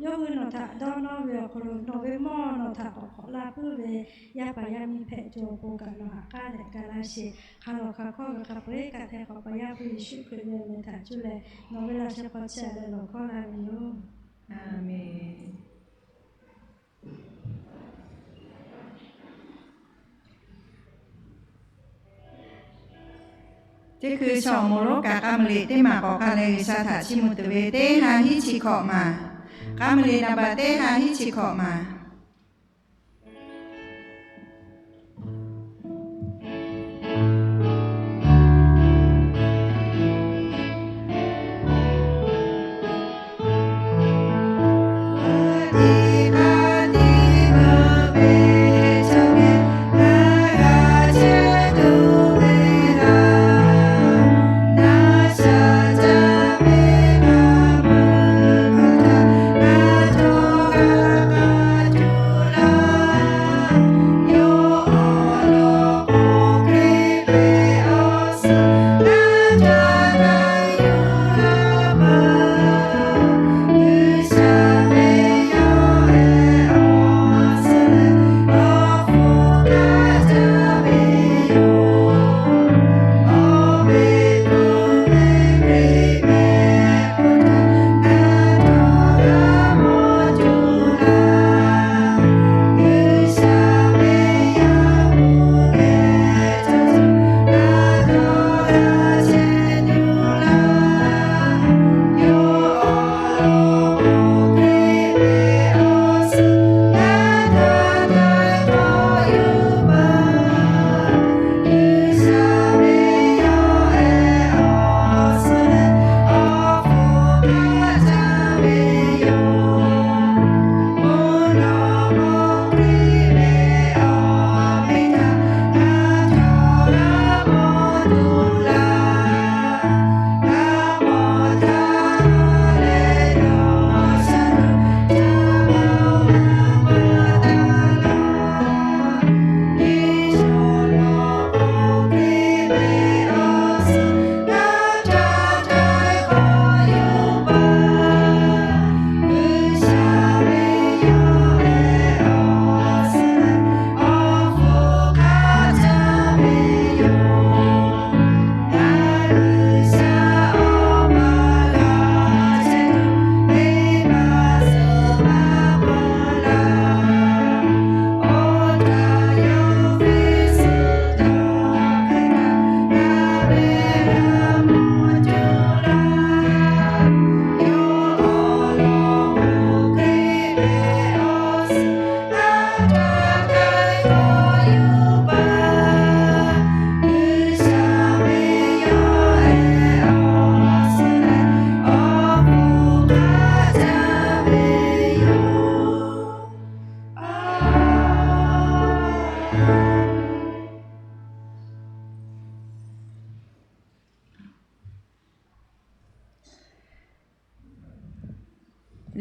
yawˇ hui nawˬ htaꞈ dawˇ nawˇ ve awˬ hk'aw lo nawˬ ve mawˇ nawˬ htaꞈ k'awꞈ hk'awꞈ la puiˉ ve yaˇ paˍ yaˇ miˇ hpehꞈ tuˬ awˬ pon kaꞈ nawˬ ha k'aˉ leh ga laˇ sheˍ. Hk'a lawˬ hk'a hkawˇ ve hk'a peu-eˬ kaꞈ hpehꞈ k'awꞈ paˍ Yaˇ hpu Yeˍsuˆ Hkriꞈ ve awˬ meh htaꞈ cuˇ leh nawˬ ve laꞈ sheh hk'aw chehˇ leh lawˬ hkawˇ la ve yoˬ. A menˬ. Teˇ hkui shaw awˬ moˍ lonˉ kaꞈ k'a muiˬ liꞈ teˇ maˬ k'awꞈ k'ai leh G'uiˬsha htaꞈ chiˇ mvuh tuˬ ve teˇ ha hiˉ chi hkawꞈ maˬ. K'a muiˬ liꞈ naˍ baˬ teˇ ha hiˉ chi hkawꞈ maˬ.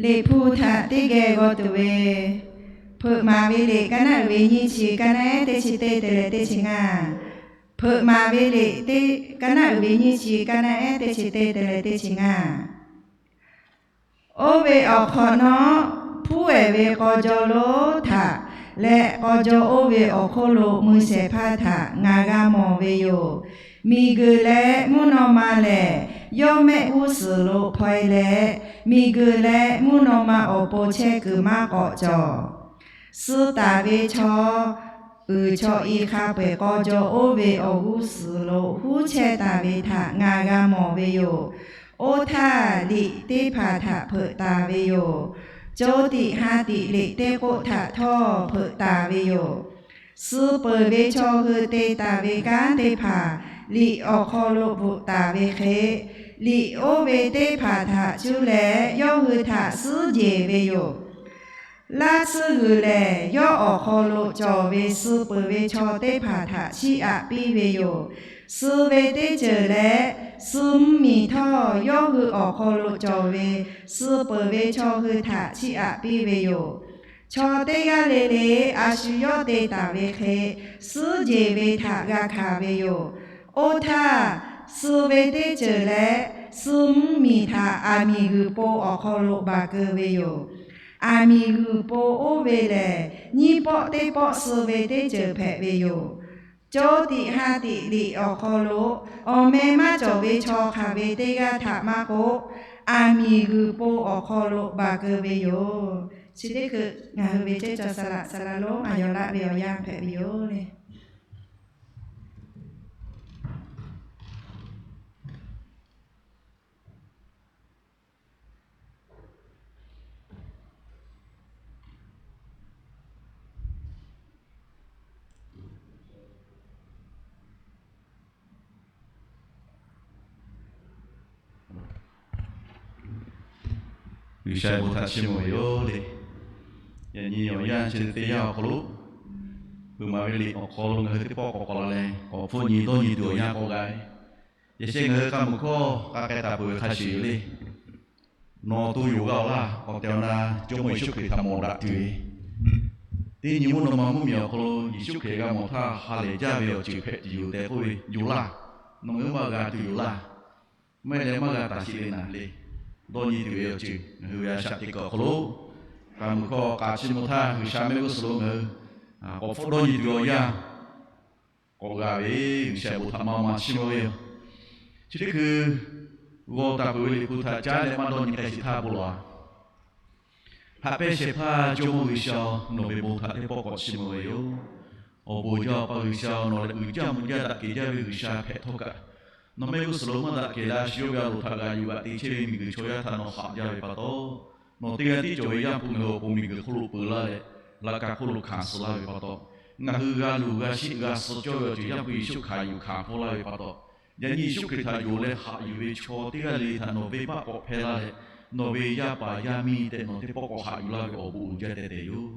Liꞈ hpu htaꞈ teˇ geh g'aw tuˬ ve, Hpeuꞈ maˍ ve liꞈ kaˇ naˉ uiˍ ve nyiˇ chi, kaˇ naˉ ehˉ teˇ chi teˇ te leh teˇ chi ngaˇ. Hpeuꞈ maˍ ve liꞈ teˇ, kaˇ naˉ uiˍ ve nyiˇ chi, kaˇ naˉ ehˉ teˇ chi teˇ te leh teˇ chi ngaˇ. Oˇ ve awˬ hk'awꞈ nawˉ, hpuˉ ehˍ ve k'aw jaw lonˉ htaꞈ leh k'aw jaw oˇ ve awˬ hk'oˆ lo mui shehˍ hpaˇ htaꞈ ngaˬ g'a mawˬ ve yoˬ. Miˬguiˬ leh mvuhˇ naw ma lehˬ, yawˇ mehˆ g'uˇ suhˍ lo hpaw e leh, miˬguiˬ leh mvuhˇ naw ma awˬ pon chehˇ kuiˬ maˇ k'awꞈ cawˬ. Suh taˍ ve chaw uiˍ chaw i hk'a peu-eˬ k'aw jaw oˇ ve awˬ g'uˇ suhˍ lo huˉ chehˇ taˍ ve htaꞈ ngaˬ g'a mawˬ ve yoˬ. Oˇ htaˇ, liꞈ teˇ hpaˍ htaꞈ hpeuꞈ taˍ ve yoˬ. Co tiꞈ ha tiꞈ liꞈ teˇ k'oˆ htaꞈ htawˇ hpeuꞈ taˍ ve yoˬ. Suh peuˬ ve chaw hui te taˍ ve kanˉ teˇ hpaˍ liꞈ awˬ hk'aw lo bvuhꞈ taˍ ve hk'e, liꞈ oˇ ve teˇ hpaˍ htaꞈ cuˇ leh yawˇ hui htaꞈ suhˉ jeˬ ve yoˬ. Laˇ tsuhˇ g'uiˬ lehˬ, yawˇ awˬ hk'aw lo cawˬ ve suh peuˬ ve chaw teˇ hpaˍ htaꞈ chiˇ aꞈ piˇ ve yoˬ. Suh ve teˇ ceuˬ leh suh mvuhˇ miˬ htawˇ, yawˇ hui awˬ hk'aw lo cawˬ ve suh peuˬ ve chaw hui htaꞈ chiˇ aꞈ piˇ ve yoˬ. Chaw teˇ g'aˇ le le a shu yawˇ te taˍ ve hk'e, suhˉ jeˬ ve htaꞈ g'a hkanˍ ve yoˬ. Oˇ htaˇ, suh ve teˇ ceuˬ leh suh mvuhˇ miˬ htaꞈ aˬ miˍ g'uiˬ po awˬ hk'aw lo baˬ keu ve yoˬ. Aˬ miˍ g'uiˬ po oˇ ve lehˬ, nyiˇ pawˆ teˇ pawˆ suh ve teˇ ceuˬ hpehꞈ ve yoˬ. Co tiꞈ ha tiꞈ liꞈ awˬ hk'aw lo awˬ meh maˇ cawˬ ve chaw hk'aˬ ve teˇ g'aˇ htaꞈ maˇ k'oˆ, aˬ miˍ g'uiˬ po awˬ hk'aw lo baˬ keu ve yoˬ. Chi teˇ hkui ngaˬ hui ve ceˇ ca saˍ laꞈ saˍ laꞈ lonˉ a yaw laˆ ve awˬ yanˇ hpehꞈ ve yoˬ le. G'uiˬsha bon htaꞈ chiˇ mvuh ve yoˬ le. Yaꞈ nyi awˬ yanˇ chi teˇ yanˇ awˬ hk'aw lo, peuˬ maˍ ve liꞈ awˬ hk'aw lo ngaˬ hui teˇ pawˆ k'awꞈ k'awꞈ la leh, k'awꞈ hpfuhˆ nyi dawˇ nyi tuˬ awˬ yanˇ k'awꞈ g'a ve, yaꞈ sheh ngaˬ hui k'a muiˬ hkawˇ k'a k'ai taˍ peuˬ ve hk'a shuˍ yoˬ le. Nawˬ to yonˍ g'a awˬ laˇ, awˬ tehˬ awˬ na Jawˇmawˇ Yeˍsuˆ Hkriꞈ htaꞈ mawˬ daꞈ tuˬ ve, teˇ nyi mvuhˇ naw ma mvuhˇmiˬ awˬ hk'aw lo Yeˍsuˆ Hkriꞈ g'a mawˬ htaˇ ha lehˬ jaˇ ve awˬ ceuˬ hpehꞈ tuˬ yoˬ tehꞈ k'oˆ ve yoˬ laˇ. Nawˬ ngaˬ hui maˇ g'a tuˬ yoˬ laˇ. Maˇ heˆ leh maˇ g'a taˍ sheˍ le naˍ le. Dawˇ nyi tuˬ ve awˬ ceuˬ ngaˬ hui ve a shaꞈ teꞈ kuiˬ awˬ hk'aw lo, k'a muiˬ hkawˇ k'a chiˇ mvuh htaˇ G'uiˬsha mehˆ g'uˇ suhˍ lo ngaˬ hui k'awꞈ hpfuhˆ dawˇ nyi tuˬ ve awˬ yanˇ k'awꞈ g'a ve, G'uiˬsha bon htaꞈ maˇ maˇ chiˇ mvuh ve yoˬ. Chi teˇ hkui g'aw taˍ peuˬ ve liꞈ hpu htaꞈ caˉ leh maˇ dawˇ nyi k'ai sheˍ htaˇ bon lawˬ a. Haꞈ pehnˇ shehˍ hpaˇ Jawˇmawˇ G'uiˬsha-oˬ, nawˬ ve bon htaꞈ teˇ pawˆ k'awꞈ chiˇ mvuh ve yoˬ. Awˬ bon jaˇ Awˬ pa G'uiˬsha-oˬ, nawˬ lehˬ uiˍ jaˇ mvuh jaˇ daꞈ kehˬ jaˇ ve G'uiˬsha hpehꞈ htawˇ kaꞈ, nawˬ mehˆ g'uˇ suhˍ lo maˇ daꞈ kehˬ leh a shu yawˇ ve a loˍ htaꞈ g'aꞈ yuˬ g'aꞈ te chehˇ ve miˬguiˬ chaw yaˇ htaꞈ nawˬ haꞈ jaˇ ve pa taw, nawˬ teˇ g'aˇ tiˉ cawˬ ve Yaˇ hpu ngaˬ hui awˬ pon miˬguiˬ hk'oˆ lo peu laˇ leh, laꞈ ka hk'oˆ lo hkanˍ suh laˇ ve pa taw, ngaˬ hui g'a luˬ g'a sheˆ g'a suh cawˇ ve awˬ ceuˬ Yaˇ hpu Yeˍsuˆ hkanˍ yuˬ hkanˍ hpawˇ laˇ ve pa taw, yaꞈ nyi Yeˍsuˆ Hkriꞈ htaꞈ yonˍ leh haꞈ yuˬ ve chaw teˇ g'aˇ le htaꞈ nawˬ venˇbaˆ k'awꞈ hpehˇ laˇ leh, nawˬ ve yaˇ paˍ yaˇ miˇ tehꞈ nawˬ teˇ pawˆ k'awꞈ haꞈ yuˬ laˇ ve awˬ bon uiˍ jaˇ tehꞈ tehꞈ yoˬ.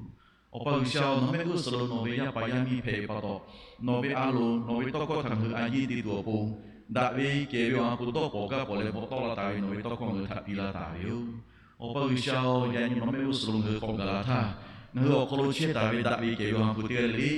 Awˬ pa G'uiˬsha-oˬ, nawˬ mehˆ g'uˇ suhˍ lo nawˬ ve yaˇ paˍ yaˇ miˇ hpehꞈ ve pa taw, nawˬ ve a loˍ nawˬ ve tawˇ hkawˇ htaꞈ ngaˬ hui a yiˇ te tuˬ awˬ pon, daꞈ ve kehˬ ve awˬ ha hpu dawˇ pawnˍ gaˇ pawnˍ leh bvuhꞈ tawˆ la taˍ ve nawˬ ve tawˇ hkawˇ ngaˬ hui htaꞈ piˇ laˇ taˍ ve yoˬ. Awˬ pa G'uiˬsha-oˬ, yaꞈ nyi nawˬ mehˆ g'uˇ suhˍ lo ngaˬ hui k'awꞈ gaˬ la htaˇ, ngaˬ hui awˬ hk'aw lo chehˇ taˍ ve daꞈ ve kehˬ ve awˬ ha hpu teˇ g'aˇ le le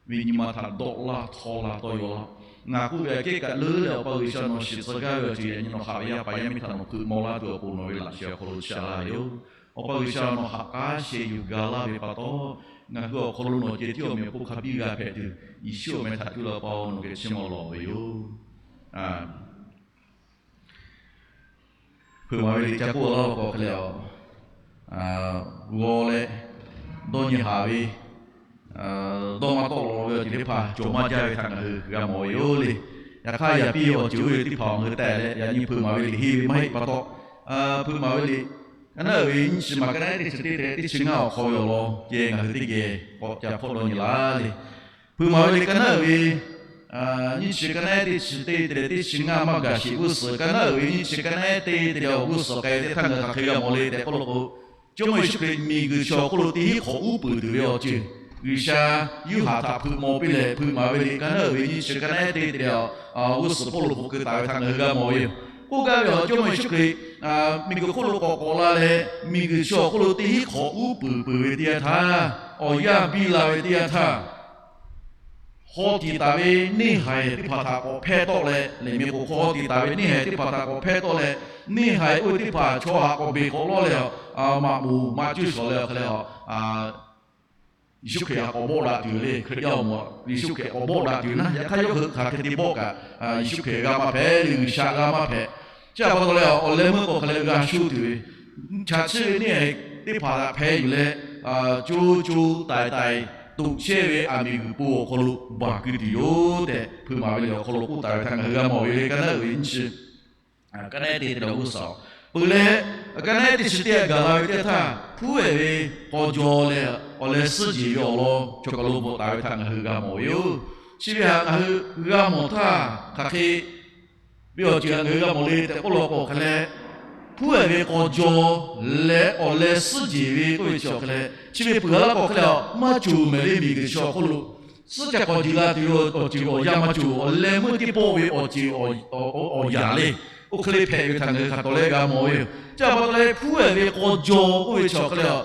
ve nyi ma htaꞈ dawˆ laˇ htawˇ la tawˇ yaw laˇ. Ngaˬ k'oˆ ve aꞈ kehˉ kaꞈ leuˉ leh Awˬ pa G'uiˬsha nawˬ shiˍ tcuh gaˇ ve awˬ ceuˬ yaꞈ nyi nawˬ haꞈ ve yaˇ paˍ yaˇ miˇ htaꞈ nawˬ hpeuꞈ maw laˇ tuˬ awˬ pon nawˬ ve laꞈ sheh awˬ hk'aw lo chi a laˇ ve yoˬ. Awˬ pa G'uiˬsha nawˬ haꞈ k'aˉ sheh yuˬ ga laˇ ve pa taw, ngaˬ hui awˬ hk'aw lo nawˬ ceh tiˉ awˬ meꞈ awˬ hponˇ hk'a biˇ g'a hpehꞈ tuˬ, Yeˍsuˆ awˬ meh htaꞈ cuˇ leh Awˬ pa-oˬ, nawˬ geh chiˇ mvuh lawˬ ve yoˬ. Hpeuꞈ maˍ ve liꞈ ca k'oˆ laˇ k'o hk'e leh, g'aw leh dawˇ nyi haˍ ve, dawˇ maˇ tawˆ lawˬ ve awˬ ceuˬ teˇ hpaˍ cawˬ maˇ jaˇ ve htaꞈ ngaˬ hui g'a mawˬ ve yoˬ le. Yaꞈ hk'aˇ, yaꞈ piˇ awˬ ceuˬ oˇ ve teˇ hpaˍ ngaˬ hui tehˬ leh, yaꞈ nyi hpeuꞈ maˍ ve liꞈ henˇ ve maˇ heˆ pa taw, hpeuꞈ maˍ ve liꞈ ka naˉ uiˍ ve nyiˇ chi ma ka naˉ teˇ chi teˇ te teˇ chi ngaˇ awˬ hk'aw ve awˬ lawn ceh ngaˬ hui teˇ geh k'awꞈ ca hpawˆ dawˇ nyi laˇ le. Hpeuꞈ maˍ ve liꞈ ka naˉ uiˍ ve nyiˇ chi ka naˉ teˇ chi teˇ te leh teˇ chi ngaˇ maˇ gaˬ sheˍ g'uˇ suhˍ, ka naˉ uiˍ ve nyiˇ chi ka naˉ teˇ te leh awˬ g'uˇ suhˍ k'ai teˇ htaˇ ngaˬ hui hk'aˬ hk'e g'a mawˬ le tehꞈ k'oˆ law k'o, Jawˇmawˇ Yeˍsuˆ Hkriꞈ miˬguiˬ chi awˬ hk'oˆ lo teˇ hinˉ hk'awꞈ uˉ peunˍ tuˬ ve awˬ ceuˬ G'uiˬsha Yoˇhanˬ htaꞈ hpeuꞈ maw piˇ leh, hpeuꞈ maˍ ve liꞈ ka naˉ uiˍ ve nyiˇ chi ka naˉ teˇ te leh awˬ g'uˇ suhˍ hpawˇ lo bvuhꞈ keu taˍ ve htaꞈ ngaˬ hui g'a mawˬ ve yoˬ. K'oˆ gaˇ ve awˬ Jawˇmawˇ Yeˍsuˆ Hkriꞈ miˬguiˬ hk'oˆ lo k'awꞈ k'awꞈ la leh, miˬguiˬ chi awˬ hk'oˆ lo teˇ hinˉ hk'awꞈ uˉ peunˍ peuˬ ve teˇ yanˇ htaˇ, awˬ yanˇ biˇ la ve teˇ yanˇ htaˇ, haw tiꞈ taˍ ve neˇ haiˬ teˇ hpaˍ htaꞈ k'awꞈ hpehˇ tawˆ leh, liꞈ mehˍ k'o hk'aw tiꞈ taˍ ve neˇ haiˬ teˇ hpaˍ htaꞈ k'awꞈ hpehˇ tawˆ leh, neˇ haiˬ oˇ ve teˇ hpaˍ chaw haꞈ k'awꞈ beˬ k'awꞈ lawˇ leh, maꞈ moˍ maꞈ cuˇ shawˍ leh awˬ hk'e leh, Yeˍsuˆ Hkriꞈ htaꞈ k'awꞈ bawˆ daꞈ tuˬ le. Hkriꞈ yaˇ awˬ moˍ Yeˍsuˆ Hkriꞈ k'awꞈ bawˆ daꞈ tuˬ naˉ, yaꞈ hk'aˇ yawˇ hui hk'aˬ hk'e te bawˆ kaꞈ, Yeˍsuˆ Hkriꞈ g'a maˇ hpehꞈ le, G'uiˬsha g'a maˇ hpehꞈ. Chi pa taw leh awˬ leh meuˇ k'o hk'aˬ leh g'a sho tuˬ ve, chaꞈ chiˆ ve neˇ haiˬ teˇ hpaˍ htaꞈ hpehˇ yuˬ leh, co co taiˍ taiˍ toꞈ chehˇ ve aˬ miˍ g'uiˬ po awˬ hk'aw lo baˬ keu tuˬ yoˬ tehꞈ, hpeuꞈ maˍ ve liꞈ awˬ hk'aw lo k'oˆ taˍ ve htaꞈ ngaˬ hui g'a mawˬ ve le. Ka naˉ uiˍ ve nyiˇ chi ka naˉ teˇ te leh awˬ g'uˇ suhˍ peuˬ leh, ka naˉ teˇ chi teˇ g'aˇ gaˬ la ve teˇ htaˇ, hpuˉ ehˍ ve k'aw jaw leh awˬ leh suhˉ jeˬ ve awˬ lawn chaw kaˬ lo bvuhꞈ taˍ ve htaꞈ ngaˬ hui g'a mawˬ ve yoˬ. Chi ve htaꞈ ngaˬ hui g'a mawˬ htaˇ, hk'aˬ hk'e ve awˬ ceuˬ htaꞈ ngaˬ hui g'a mawˬ le tehꞈ k'oˆ law k'o hk'e leh, hpuˉ ehˍ ve k'aw jaw leh awˬ leh suhˉ jeˬ ve k'oˆ ve chi awˬ hk'e leh, chi ve peuˬ a laˇ k'o hk'e leh, maˇ cawˬ mehˍ le. Miˬguiˬ chi awˬ hk'oˆ lo suhˉ ca k'awꞈ jeˬ la tuˬ ve awˬ ceuˬ awˬ yanˇ maˇ cawˬ. Awˬ leh meuˇ teˇ pawˆ ve awˬ ceuˬ awˬ yanˇ le. Oˇ hk'e le hpehꞈ ve htaꞈ ngaˬ hui hk'a tawˍ leh g'a mawˬ ve yoˬ. Chi pa taw leh hpuˉ ehˍ ve k'aw jaw k'oˆ ve chi awˬ hk'e leh,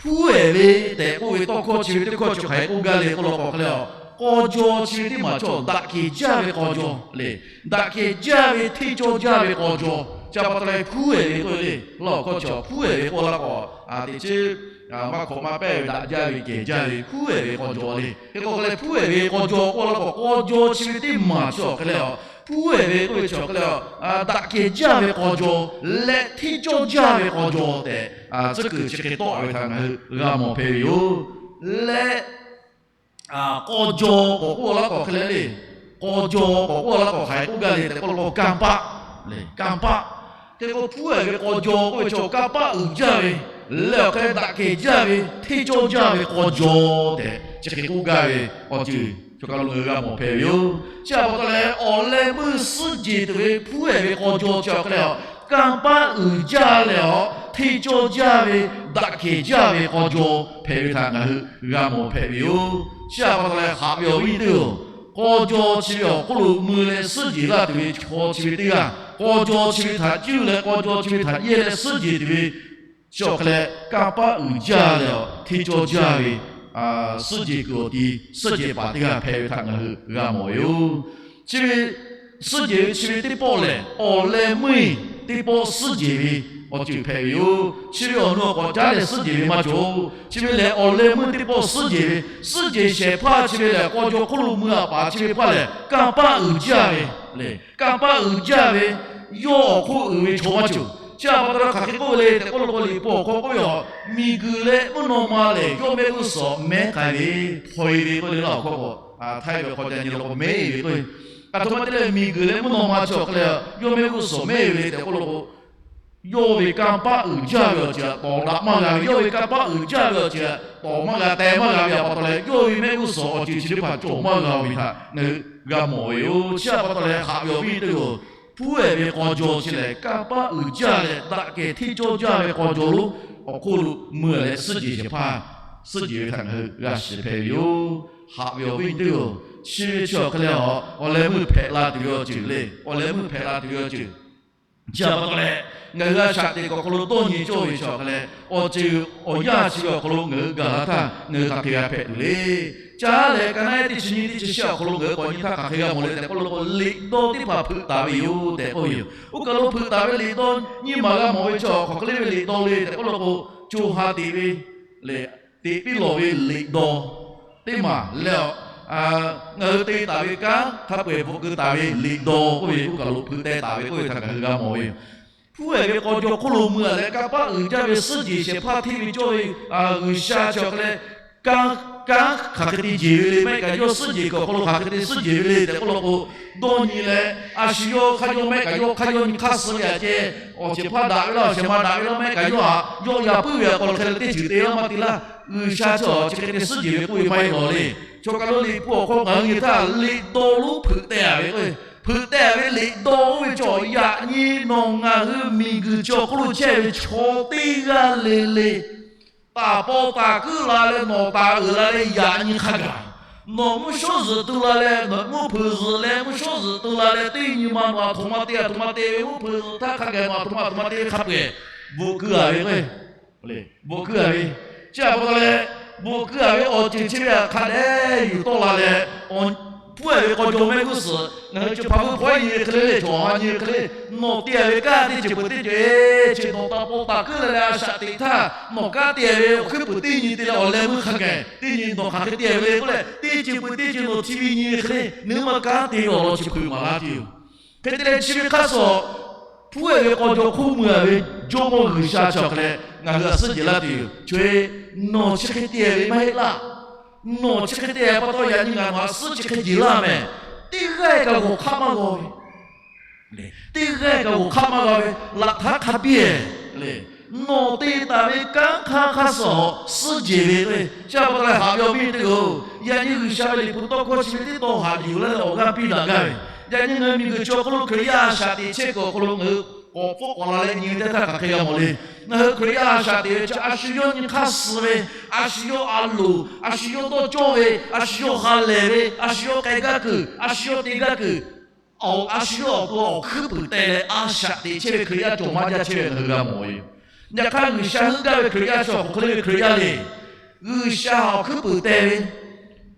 hpuˉ ehˍ ve tehꞈ k'oˆ ve tawˇ hkawˇ chi ve teˇ hkawˇ chi hk'aˬ hk'e k'oˆ gaˇ le k'oˆ law k'o hk'e leh, k'aw jaw chi ve teˇ maˬ chaw daꞈ kehˬ jaˇ ve k'aw jaw le. Daꞈ kehˬ jaˇ ve hteˇ cawˇ jaˇ ve k'aw jaw. Chi pa taw leh hpuˉ ehˍ ve k'oˆ ve le. Laˇ awˬ hkawˇ chi hpuˉ ehˍ ve k'oˆ laˇ k'o, teꞈ chiˉ maˇ hkawꞈ maˇ pehˇ ve daꞈ jaˇ ve kehˬ jaˇ ve hpuˉ ehˍ ve k'aw jaw le. Hk'e k'o hk'e leh hpuˉ ehˍ ve k'aw jaw k'oˆ laˇ k'o, k'aw jaw chi ve teˇ maˬ chi awˬ hk'e leh a, hpuˉ ehˍ ve k'oˆ ve chi awˬ hk'e leh a, daꞈ kehˬ jaˇ ve k'aw jaw leh hteˇ cawˇ jaˇ ve k'aw jaw tehꞈ, tcuhˉ kuiˬ chi hk'e tawˆ ve htaꞈ ngaˬ hui g'a mawˬ hpehꞈ ve yoˬ. Leh k'aw jaw k'awꞈ k'oˆ laˇ k'awꞈ hk'e leh le, k'aw jaw k'awꞈ k'oˆ laˇ k'awꞈ hk'aˬ hk'e k'oˆ gaˇ le tehꞈ k'oˆ laˇ k'o, kanˇ paˆ le, kanˇ paˆ. Hk'e k'o hpuˉ ehˍ ve k'aw jaw k'oˆ ve chi kanˇ paˆ uiˍ jaˇ ve, leh awˬ hk'e daꞈ kehˬ jaˇ ve hteˇ cawˇ jaˇ ve k'aw jaw tehꞈ chi hk'e k'oˆ gaˇ ve awˬ ceuˬ chaw kaˬ lo ngaˬ hui g'a mawˬ hpehꞈ ve yoˬ. Chi a pa taw leh, awˬ leh meuˇ suhˉ jeˬ tuˬ ve hpuˉ ehˍ ve k'aw jaw chi awˬ hk'e leh a, kanˇ paˆ uiˍ jaˇ leh a, hteˇ cawˇ jaˇ ve, daꞈ kehˬ jaˇ ve k'aw jaw hpehꞈ ve htaꞈ ngaˬ hui g'a mawˬ hpehꞈ ve yoˬ. Chi a pa taw leh, haꞈ ve awˬ viˉ nyi teˇ-oˬ, k'aw jaw chi ve awˬ hk'oˆ lo mui leh suhˉ jeˬ laˇ tuˬ ve chaw chi ve teˇ g'aˇ, k'aw jaw chi ve htaꞈ cuˇ leh k'aw jaw chi ve htaꞈ yehˇ leh suhˉ jeˬ tuˬ ve chi awˬ hk'e leh, kanˇ paˆ uiˍ jaˇ leh a, hteˇ cawˇ jaˇ ve suhˉ jeˬ kuiˬ awˬ ti suhˉ jeˬ paˍ teˇ g'aˇ hpehꞈ ve htaꞈ ngaˬ hui g'a mawˬ ve yoˬ. Chi ve suhˉ jeˬ ve chi ve teˇ pawˆ lehˬ, awˬ leh meuˇ teˇ pawˆ suhˉ jeˬ ve awˬ ceuˬ hpehꞈ ve yoˬ. Chi ve awˬ nu awˬ k'awꞈ caˉ leh suhˉ jeˬ ve maˇ cawˬ. Chi ve lehˬ, awˬ leh meuˇ teˇ pawˆ suhˉ jeˬ ve, suhˉ jeˬ shehˍ hpaˇ chi ve lehˬ, k'aw jaw hk'oˆ lo mui a paˍ chi ve hpaˇ lehˬ, kanˇ paˆ uiˍ jaˇ ve le. Kanˇ paˆ uiˍ jaˇ ve, yawˇ awˬ hk'oˆ uiˍ ve chaw maˇ cawˬ. Chi a pa taw leh hk'aˬ hk'e k'oˆ ve le tehꞈ k'oˆ law k'o, Liꞈ hpu awˬ hk'aw k'oˆ ve a, miˬguiˬ leh mvuhˇ naw ma lehˬ yawˇ mehˆ g'uˇ suhˍ mehˉ k'ai ve, hpaw e ve k'oˆ le laˇ awˬ hkawˇ k'o, Htaiˇ ve hk'aw ca nyi law k'o mehˉ e ve k'oˆ ve. A htoꞈ ma te leh miˬguiˬ leh mvuhˇ naw ma chi awˬ hk'e leh yawˇ mehˆ g'uˇ suhˍ mehˉ e ve le tehꞈ k'oˆ law k'o, yawˇ ve kanˇ paˆ uiˍ jaˇ ve awˬ ceuˬ htaꞈ tawˍ daꞈ maˇ g'a ve, yawˇ ve kanˇ paˆ uiˍ jaˇ ve awˬ ceuˬ htaꞈ tawˍ maˇ g'a teh maˇ g'a ve a pa taw leh, yawˇ ve mehˆ g'uˇ suhˍ awˬ ceuˬ chi teˇ hpaˍ cawˬ maˇ g'a ve htaꞈ ngaˬ hui g'a mawˬ ve yoˬ. Chi a pa taw leh, haꞈ ve awˬ viˉ teˇ-oˬ, hpuˉ ehˍ ve k'aw jaw chi lehˬ, kanˇ paˆ uiˍ jaˇ leh daꞈ kehˬ hteˇ cawˇ jaˇ ve k'aw jaw lonˉ awˬ hk'oˆ lo mui leh suhˉ jeˬ shehˍ hpaˇ, suhˉ jeˬ ve htaꞈ ngaˬ hui g'a shiˍ hpehꞈ ve yoˬ. Haꞈ ve awˬ viˉ teˇ-oˬ, chi ve chi awˬ hk'e leh a, awˬ leh meuˇ hpehꞈ la tuˬ ve awˬ ceuˬ le, awˬ leh meuˇ hpehꞈ la tuˬ ve awˬ ceuˬ chi a pa taw leh, ngaˬ hui a shaꞈ teꞈ kuiˬ awˬ hk'aw lo dawˇ nyi cawˇ ve chi awˬ hk'e leh, awˬ ceuˬ awˬ yanˇ chi ve awˬ hk'aw lo ngaˬ hui gaˬ la htaˇ, ngaˬ hui hk'aˬ hk'e g'a hpehꞈ tuˬ le. Caˉ leh, ka naˉ teˇ chi nyi teˇ chi shehˆ awˬ hk'aw lo ngaˬ hui k'awꞈ nyi htaˇ hk'aˬ hk'e g'a mawˬ le tehꞈ k'oˆ law k'o, liꞈ dawˇ teˇ hpaˍ hpeuꞈ taˍ ve yoˬ tehꞈ k'oˆ ve yoˬ. Oˇ kaˬ lo hpeuꞈ taˍ ve liꞈ dawˇ nyiˇ maˬ g'a mawˬ ve chi awˬ hk'aˬ hk'e le ve liꞈ dawˇ le tehꞈ k'oˆ law k'o, co ha teꞈ ve lehˬ, teꞈ piˇ lawˬ ve liꞈ dawˇ teˇ maˬ leh, ngaˬ hui te taˍ ve kanˉ hk'a peu-eˬ bvuhꞈ keu taˍ ve liꞈ dawˇ k'oˆ ve, oˇ kaˬ lo hpeuꞈ teh taˍ ve k'oˆ ve htaꞈ ngaˬ hui g'a mawˬ ve yoˬ. Hpuˉ ehˍ ve k'aw jaw hk'oˆ lo mui a leh, kanˇ paˆ uiˍ jaˇ ve suhˉ jeˬ shehˍ hpaˇ hteˇ ve cawˇ ve G'uiˬsha chi awˬ hk'e leh, kanˉ hk'aˬ hk'e te jeˬ ve le, maˇ heˆ kaꞈ yawˇ suhˉ jeˬ kuiˬ awˬ hk'aw lo hk'aˬ hk'e te suhˉ jeˬ ve le tehꞈ k'oˆ law k'o, dawˇ nyi leh, a shu yawˇ hk'aˇ yawˇ maˇ heˆ kaꞈ yawˇ hk'aˇ yawˇ nyi hk'aˇ suh ve aꞈ ceh, awˬ shehˍ hpaˇ daꞈ ve laˇ, awˬ shehˍ ma daꞈ ve laˇ, maˇ heˆ kaꞈ yawˇ htaꞈ yawˇ yaꞈ puiˉ ve awˬ hk'aw lo hk'e leh teˇ ceuˬ te laˇ maˇ te laˇ, G'uiˬsha chi awˬ chi hk'e te suhˉ jeˬ ve k'oˆ ve maˇ heˆ lawˬ le. Chaw kaˬ lo liꞈ hpu awˬ hk'aw ngaˬ hui nyi htaˇ liꞈ dawˇ lonˉ hpeuꞈ teh ve k'o, hpeuꞈ teh ve liꞈ dawˇ oˇ ve chaw yaꞈ nyi nawˬ ngaˬ hui miˬguiˬ chi awˬ hk'oˆ lo chehˇ ve chaw teˇ g'aˇ le le, taˍ paw taˍ kuiˉ la leh nawˬ taˍ uiˍ la leh yaꞈ nyi hk'a gaˬ, nawˬ mvuhˇ shawˉ zuhꞈ tu la leh, nawˬ mvuhˇ hpeuꞈ zuhꞈ leh mvuhˇ shawˉ zuhꞈ tu la leh, teˇ nyi ma nawˬ aˬ htoꞈ ma te aˬ htoꞈ ma te ve, mvuhˇ hpeuꞈ zuhꞈ htaˇ hk'a gaˬ nawˬ aˬ htoꞈ ma aˬ htoꞈ ma te ve hk'a peu-eˬ bvuhꞈ keu a ve k'o, bvuhꞈ keu a ve, chi a pa taw leh, bvuhꞈ keu a ve awˬ ceuˬ chi ve htaꞈ hk'a dehꞈ yuˬ tawˆ la leh, hpuˉ ehˍ ve k'aw jaw mehˆ g'uˇ suhˍ ngaˬ hui chi hpaˍ hui hpaw-e nyi ve hk'e le le, cawˬ ha nyi ve hk'e le, nawˬ te ve kanˉ teˇ ceuˬ peuˬ teˇ ceuˬ, chi nawˬ taˍ paw taˍ kuiˉ la leh a shaꞈ teꞈ htaˇ, nawˬ kanˉ te ve awˬ hkuiˉ puiˍ teˇ nyi te leh awˬ leh meuˇ hk'a gaˬ teˇ nyi nawˬ hk'aˬ hk'e te ve le k'oˆ leh, teˇ ceuˬ peuˬ teˇ ceuˬ nawˬ chi ve nyi ve hk'e le, nawˬ hui ma kanˉ te ve awˬ lawn chi hpeuꞈ maˍ laˇ tuˬ yoˬ. Hk'e te leh chi ve hk'aˇ suh hpuˉ ehˍ ve k'aw jaw hk'oˆ mui a ve Jawˇmawˇ G'uiˬsha chi awˬ hk'e leh ngaˬ hui htaꞈ suhˉ jeˬ laˇ tuˬ yoˬ. Chi ve nawˬ chi hk'e te ve maˇ heˆ laˇ. Nawˬ chi hk'e te pa taw yaꞈ nyi ngaˬ nawˬ htaꞈ suhˉ chi hk'e jeˬ laˇ mehˍ. Teˇ g'aˇ kaꞈ g'awˬ hk'aˆ maˇ g'a ve, teˇ g'aˇ kaꞈ g'awˬ hk'aˆ maˇ g'a ve, laꞈ htaˇ hk'a biˇ le. Nawˬ te taˍ ve kanˉ hk'aˇ hk'aˇ suh suhˉ jeˬ ve le. Chi a pa taw leh haꞈ ve awˬ viˉ teˇ-oˬ, yaꞈ nyi G'uiˬsha ve liꞈ hpu tawˇ hkawˇ chi ve teˇ taw haꞈ yuˬ laˇ leh awˬ g'aˇ piˇ daꞈ gaˇ ve, yaꞈ nyi ngaˬ hui miˬguiˬ chi awˬ hk'aw lo Hkriꞈ yaˇ a shaꞈ teꞈ chehˇ kuiˬ awˬ hk'aw lo ngaˬ hui k'awꞈ hpfuhˆ k'awꞈ la leh nyi ve teˇ htaˇ hk'aˬ hk'e g'a mawˬ le. Ngaˬ hui Hkriꞈ yaˇ a shaꞈ teꞈ ve chi a shu yawˇ nyi hk'aˇ suh ve, a shu yawˇ a loˍ, a shu yawˇ dawˇ cawˇ ve, a shu yawˇ ha lehˬ ve, a shu yawˇ k'ai gaˇ kuiˬ, a shu yawˇ te gaˇ kuiˬ, a shu yawˇ awˬ to awˬ hkuiˉ puiˍ teh leh a shaꞈ teꞈ chehˇ ve Hkriꞈ yaˇ cawˬ maˇ jaˇ chehˇ ve ngaˬ hui g'a mawˬ ve yoˬ. Yaꞈ hk'aˇ G'uiˬsha heuˆ gaˇ ve Hkriꞈ yaˇ chi awˬ hk'aw hk'e le ve Hkriꞈ yaˇ le. G'uiˬsha awˬ hkuiˉ puiˍ teh ve,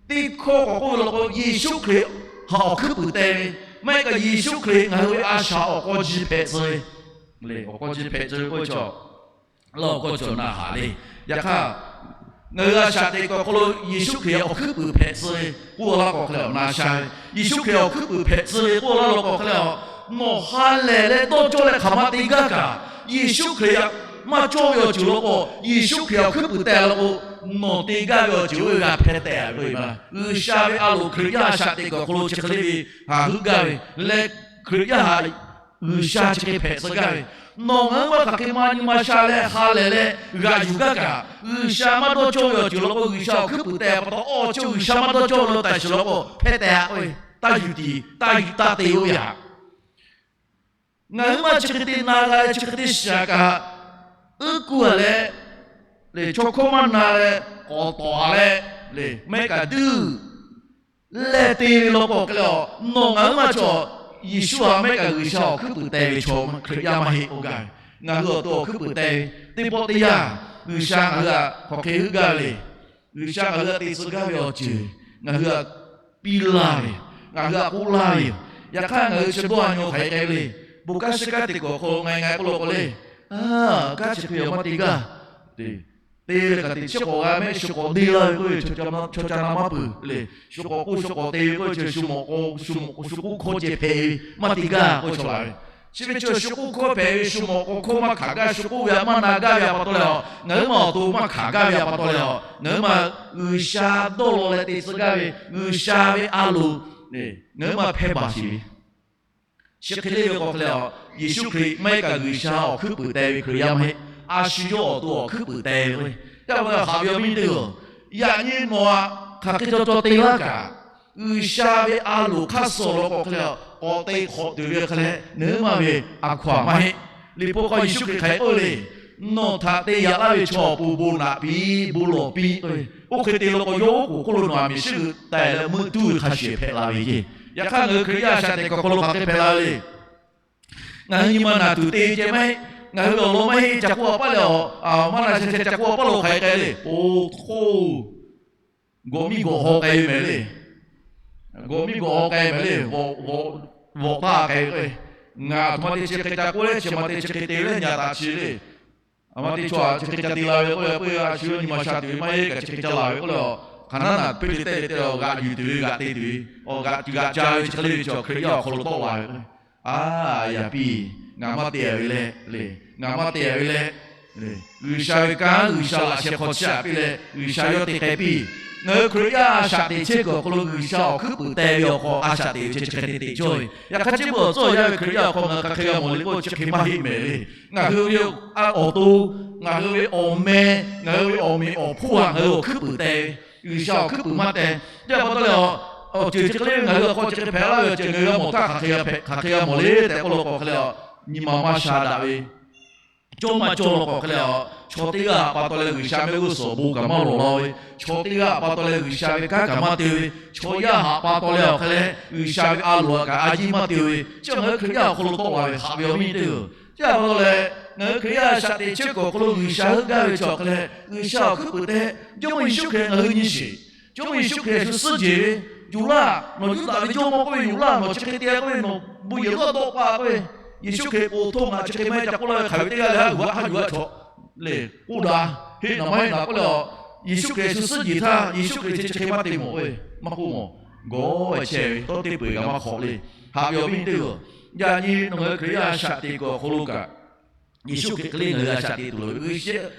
teˇ hkawˇ k'awꞈ k'oˆ ve law k'o, Yeˍsuˆ Hkriꞈ htaꞈ awˬ hkuiˉ puiˍ teh ve, maˇ heˆ kaꞈ Yeˍsuˆ Hkriꞈ ngaˬ hui ve a shaꞈ awˬ k'aw ji hpehꞈ tcuh ve, awˬ k'aw ji hpehꞈ tcuh ve k'oˆ ve chaw, laˇ awˬ k'aw cawˬ na haˍ le. Yaꞈ hk'aˇ, ngaˬ hui a shaꞈ teꞈ kuiˬ awˬ hk'aw lo Yeˍsuˆ Hkriꞈ awˬ hkuiˉ puiˍ hpehꞈ tcuh ve k'oˆ laˇ k'o hk'e leh, awˬ na sha ve Yeˍsuˆ Hkriꞈ awˬ hkuiˉ puiˍ hpehꞈ tcuh ve k'oˆ laˇ law k'o hk'e leh, nawˬ ha lehˬ leh dawˇ cawˇ leh hk'aˬ ma te gaˇ kaꞈ, Yeˍsuˆ Hkriꞈ maˇ cawˇ ve awˬ ceuˬ law k'o, Yeˍsuˆ Hkriꞈ awˬ hkuiˉ puiˍ teh law k'o, nawˬ te gaˇ ve awˬ ceuˬ oˇ ve g'a hpeh tehꞈ ve k'o, G'uiˬsha ve a loˍ Hkriꞈ yaˇ a shaꞈ teꞈ kuiˬ awˬ hk'aw lo chi hk'e le ve haˍ heuˆ gaˇ ve leh, Hkriꞈ yaˇ haꞈ G'uiˬsha chi hk'e hpehꞈ tcuh gaˇ ve, nawˬ ngaˬ hui maˇ hk'aˬ hk'e ma nyi ma sha leh ha lehˬ leh g'aꞈ yuˬ gaˇ kaꞈ, G'uiˬsha maˇ dawˇ cawˇ ve awˬ ceuˬ law k'o, G'uiˬsha awˬ hkuiˉ puiˍ teh pa taw, awˬ ceuˬ G'uiˬsha maˇ dawˇ cawˇ ve lo taˍ shiˍ law k'o, hpeh tehꞈ k'oˆ ve, taˇ yuˬ tiˍ taˇ yuˬ taˇ te oˇ ve haꞈ. Ngaˬ hui maˇ chi hk'e te na g'a leh chi hk'e te shiˍ kaꞈ, uˉ kuˬ a leh, leh chaw hkawˇ maˇ na leh k'awꞈ tawˍ a leh, leh mehˆ kaꞈ duiˇ leh te ve law k'o hk'e leh, nawˬ ngaˬ hui maˇ chaw, Yeˍsuˆ haꞈ mehˆ kaꞈ G'uiˬsha awˬ hkuiˉ puiˍ teh ve chaw Hkriꞈ yaˇ maˇ heˆ k'oˆ gaˇ ve. Ngaˬ hui awˬ to awˬ hkuiˉ puiˍ teh ve teˇ pawˆ teˇ yanˇ, G'uiˬsha ngaˬ hui htaꞈ hk'aˬ hk'e heuˆ gaˇ ve le. G'uiˬsha ngaˬ hui htaꞈ te tcuh gaˇ ve awˬ ceuˬ ngaˬ hui htaꞈ piˇ laˇ ve, ngaˬ hui htaꞈ k'oˆ laˇ ve yoˬ. Yaꞈ hk'aˇ ngaˬ hui chi dawˇ a nyi hk'aˬ hk'e k'ai ve le. Bon kanˉ shiˉ kanˉ teꞈ kuiˬ awˬ hk'aw lo ngaˬ hui k'oˆ law k'o le, kanˉ chi hk'e awˬ maˇ te gaˇ. Te leh kaꞈ teꞈ chiˉ k'awꞈ g'a mehˆ shu k'awꞈ deˇ laˇ ve k'oˆ ve, chaw ca na maˇ peuˬ le. Shu k'awꞈ k'oˆ shu k'awꞈ te ve k'oˆ ve, shu mawꞈ k'aw shu k'oˆ hkawˇ ceh hpehꞈ ve maˇ te gaˇ k'oˆ ve chaw la ve. Chi ve chi shu k'oˆ hkawˇ hpehꞈ ve, shu mawꞈ k'aw hkawˇ maˇ hkanˍ gaˇ, shu k'oˆ ve htaꞈ maˇ na gaˇ ve a pa taw leh, ngaˬ hui maˇ awˬ to maˇ hkanˍ gaˇ ve a pa taw leh, ngaˬ hui maˇ G'uiˬsha dawˇ law leh te tcuh gaˇ ve G'uiˬsha ve a loˍ ngaˬ hui maˇ hpehˇ baˬ sheˍ ve. Chi hk'e le ve k'o hk'e leh, Yeˍsuˆ Hkriꞈ maˇ heˆ kaꞈ G'uiˬsha awˬ hkuiˉ puiˍ teh ve Hkriꞈ yaˇ maˇ heˆ. A shu yawˇ awˬ to awˬ hkuiˉ puiˍ teh ve k'o, yaˇ paˍ haꞈ ve awˬ viˉ teˇ oˬ, yaꞈ nyi nawˬ htaꞈ hk'aˬ hk'e caw caw te laˇ kaꞈ, G'uiˬsha ve a loˍ hk'aˇ suh law k'o hk'e leh, k'awꞈ te hk'awꞈ tuˬ ve hk'e leh, nawˬ hui maˇ ve a hkaw-anˬ maˇ heˆ. Liꞈ hpu hk'aw Yeˍsuˆ Hkriꞈ hk'aˬ hk'e k'oˆ le, nawˬ htaꞈ te yaꞈ laˇ ve chaw awˬ pon bon naꞈ piˇ, bon lawˬ piˇ k'oˆ ve. Oˇ hk'e te law k'o, yawˇ oˉ k'oˍ hk'oˆ lo nawˬ aˬ miˍ shiˉ g'euꞈ taiˍ leh meuˆ tuˉ ve hk'a shuˍ hpehꞈ la ve ceˇ. Yaꞈ hk'aˇ, ngaˬ hui Hkriꞈ yaˇ a shaꞈ teꞈ kuiˬ awˬ hk'aw lo hk'aˬ hk'e hpehꞈ la ve le. Ngaˬ hui nyi ma naˬ tuˬ te ceh maˇ heˆ. Ngaˬ hui ve awˬ lawn maˇ heˆ. Ca k'oˆ a paˉ leh, maˇ na sheh sheh ca k'oˆ a paˉ lo hk'aˬ hk'e k'ai le. Oˇ hk'oˆ, gawꞈ miˇ gawꞈ haw k'ai ve mehˍ le. Gawꞈ miˇ gawꞈ haw k'ai mehˍ le. Vawꞈ taˇ k'ai ve k'o, ngaˬ aˬ htoꞈ ma te chi hk'e ca k'oˆ leh, chi ma te chi hk'e te leh nyi a taꞈ chi le. Aˬ ma te chaw aˬ chi hk'e ca te la ve k'oˆ leh, peuˬ a shu nyi ma sha tuˬ ve maˇ heˆ kaꞈ chi hk'e ca la ve k'oˆ leh, hk'aˬ naˉ naˬ piˇ le tehˆ le te leh g'aꞈ yuˬ tuˬ ve g'aꞈ te tuˬ ve, awˬ g'aꞈ g'aꞈ ca ve chi hk'e le ve chaw Hkriꞈ yaˇ awˬ hk'aw lo tawˆ la ve k'o, a, yaꞈ piˇ, ngaˬ maˇ te ve leh le, ngaˬ maˇ te ve leh, G'uiˬsha ve kanˉ G'uiˬsha laꞈ sheh hk'aw chiˇ aꞈ piˇ leh G'uiˬsha yawˇ te k'ai piˇ. Ngaˬ hui Hkriꞈ yaˇ a shaꞈ teꞈ chehˇ kuiˬ awˬ hk'aw lo G'uiˬsha awˬ hkuiˉ puiˍ teh ve awˬ hk'aw a shaꞈ teꞈ ve chi hk'e te te cawˇ ve. Yaꞈ hk'aˇ, chi beuꞈ awˬ tcuhˉ awˬ yaˇ ve Hkriꞈ yaˇ awˬ hk'aw ngaˬ hui hk'aˬ hk'e g'a mawˬ le k'oˆ, chi hk'e maˇ heˆ mehˍ le. Ngaˬ hui ve awˬ to, ngaˬ hui ve awˬ meh, ngaˬ hui ve awˬ meꞈ awˬ hponˇ htaꞈ ngaˬ hui awˬ hkuiˉ puiˍ teh ve, G'uiˬsha awˬ hkuiˉ puiˍ maˇ teh. Chi pa taw leh, awˬ ceuˬ chi hk'e le ve ngaˬ hui awˬ hk'aw chi hk'e hpehꞈ laˇ ve awˬ ceuˬ ngaˬ hui g'a mawˬ htaˇ hk'aˬ hk'e g'a mawˬ le tehꞈ k'oˆ law k'o hk'e leh, nyi ma maˇ sha daꞈ ve, cawˇ maˇ cawˇ law k'o hk'e leh, chaw teˇ g'aˇ htaꞈ pa taw leh G'uiˬsha mehˆ g'uˇ suhˍ awˬ bon kaꞈ maˇ lawˬ law ve, chaw teˇ g'aˇ htaꞈ pa taw leh G'uiˬsha ve kanˉ kaꞈ maˇ te ve, chaw yaˇ htaꞈ pa taw leh awˬ hk'e leh G'uiˬsha ve a loˍ kaꞈ a ciˉ maˇ te ve, chi ngaˬ hui Hkriꞈ yaˇ awˬ hk'aw lo tawˆ la ve haꞈ ve awˬ viˉ teˇ oˬ. Chi pa taw leh, ngaˬ hui Hkriꞈ yaˇ a shaꞈ teꞈ chehˇ kuiˬ awˬ hk'aw lo G'uiˬsha heuˆ gaˇ ve chi awˬ hk'e leh, G'uiˬsha awˬ hkuiˉ puiˍ teh, Jawˇmawˇ Yeˍsuˆ Hkriꞈ ngaˬ hui nyi sheˍ. Jawˇmawˇ Yeˍsuˆ Hkriꞈ shu suhˉ jeˬ ve, Yuˬ laˇ, nawˬ Yuˇdaꞈ ve jawˇmawˇ k'oˆ ve Yuˬ laˇ, nawˬ chi hk'e te k'oˆ ve, nawˬ bon yehˬ lawˇ dawˆ pa k'oˆ ve, Yeˍsuˆ Hkriꞈ k'o htoˇ ngaˬ chi hk'e maˇ heˆ ca k'oˆ laˇ ve hk'aˬ ve teˇ g'aˇ leh haˉ g'uiˬ haˉ yuˬ a chaw le k'oˆ daꞈ, heˆ nawˬ maˇ heˆ naˬ k'oˆ leh, Yeˍsuˆ Hkriꞈ shu suhˉ jeˬ htaˇ Yeˍsuˆ Hkriꞈ chi chi hk'e maˇ te mawˬ k'oˆ ve, maˇ k'oˆ mawˬ. Gawˇ chehˇ ve tawˇ teˇ peu-eˬ g'a maˇ hk'awꞈ le. Haꞈ ve awˬ viˉ teˇ oˬ, yaꞈ nyi nawˬ ngaˬ hui Hkriꞈ yaˇ a shaꞈ teꞈ kuiˬ awˬ hk'aw lo kaꞈ, Yeˍsuˆ Hkriꞈ hk'e le ngaˬ hui a shaꞈ teꞈ tuˬ loˍ ve,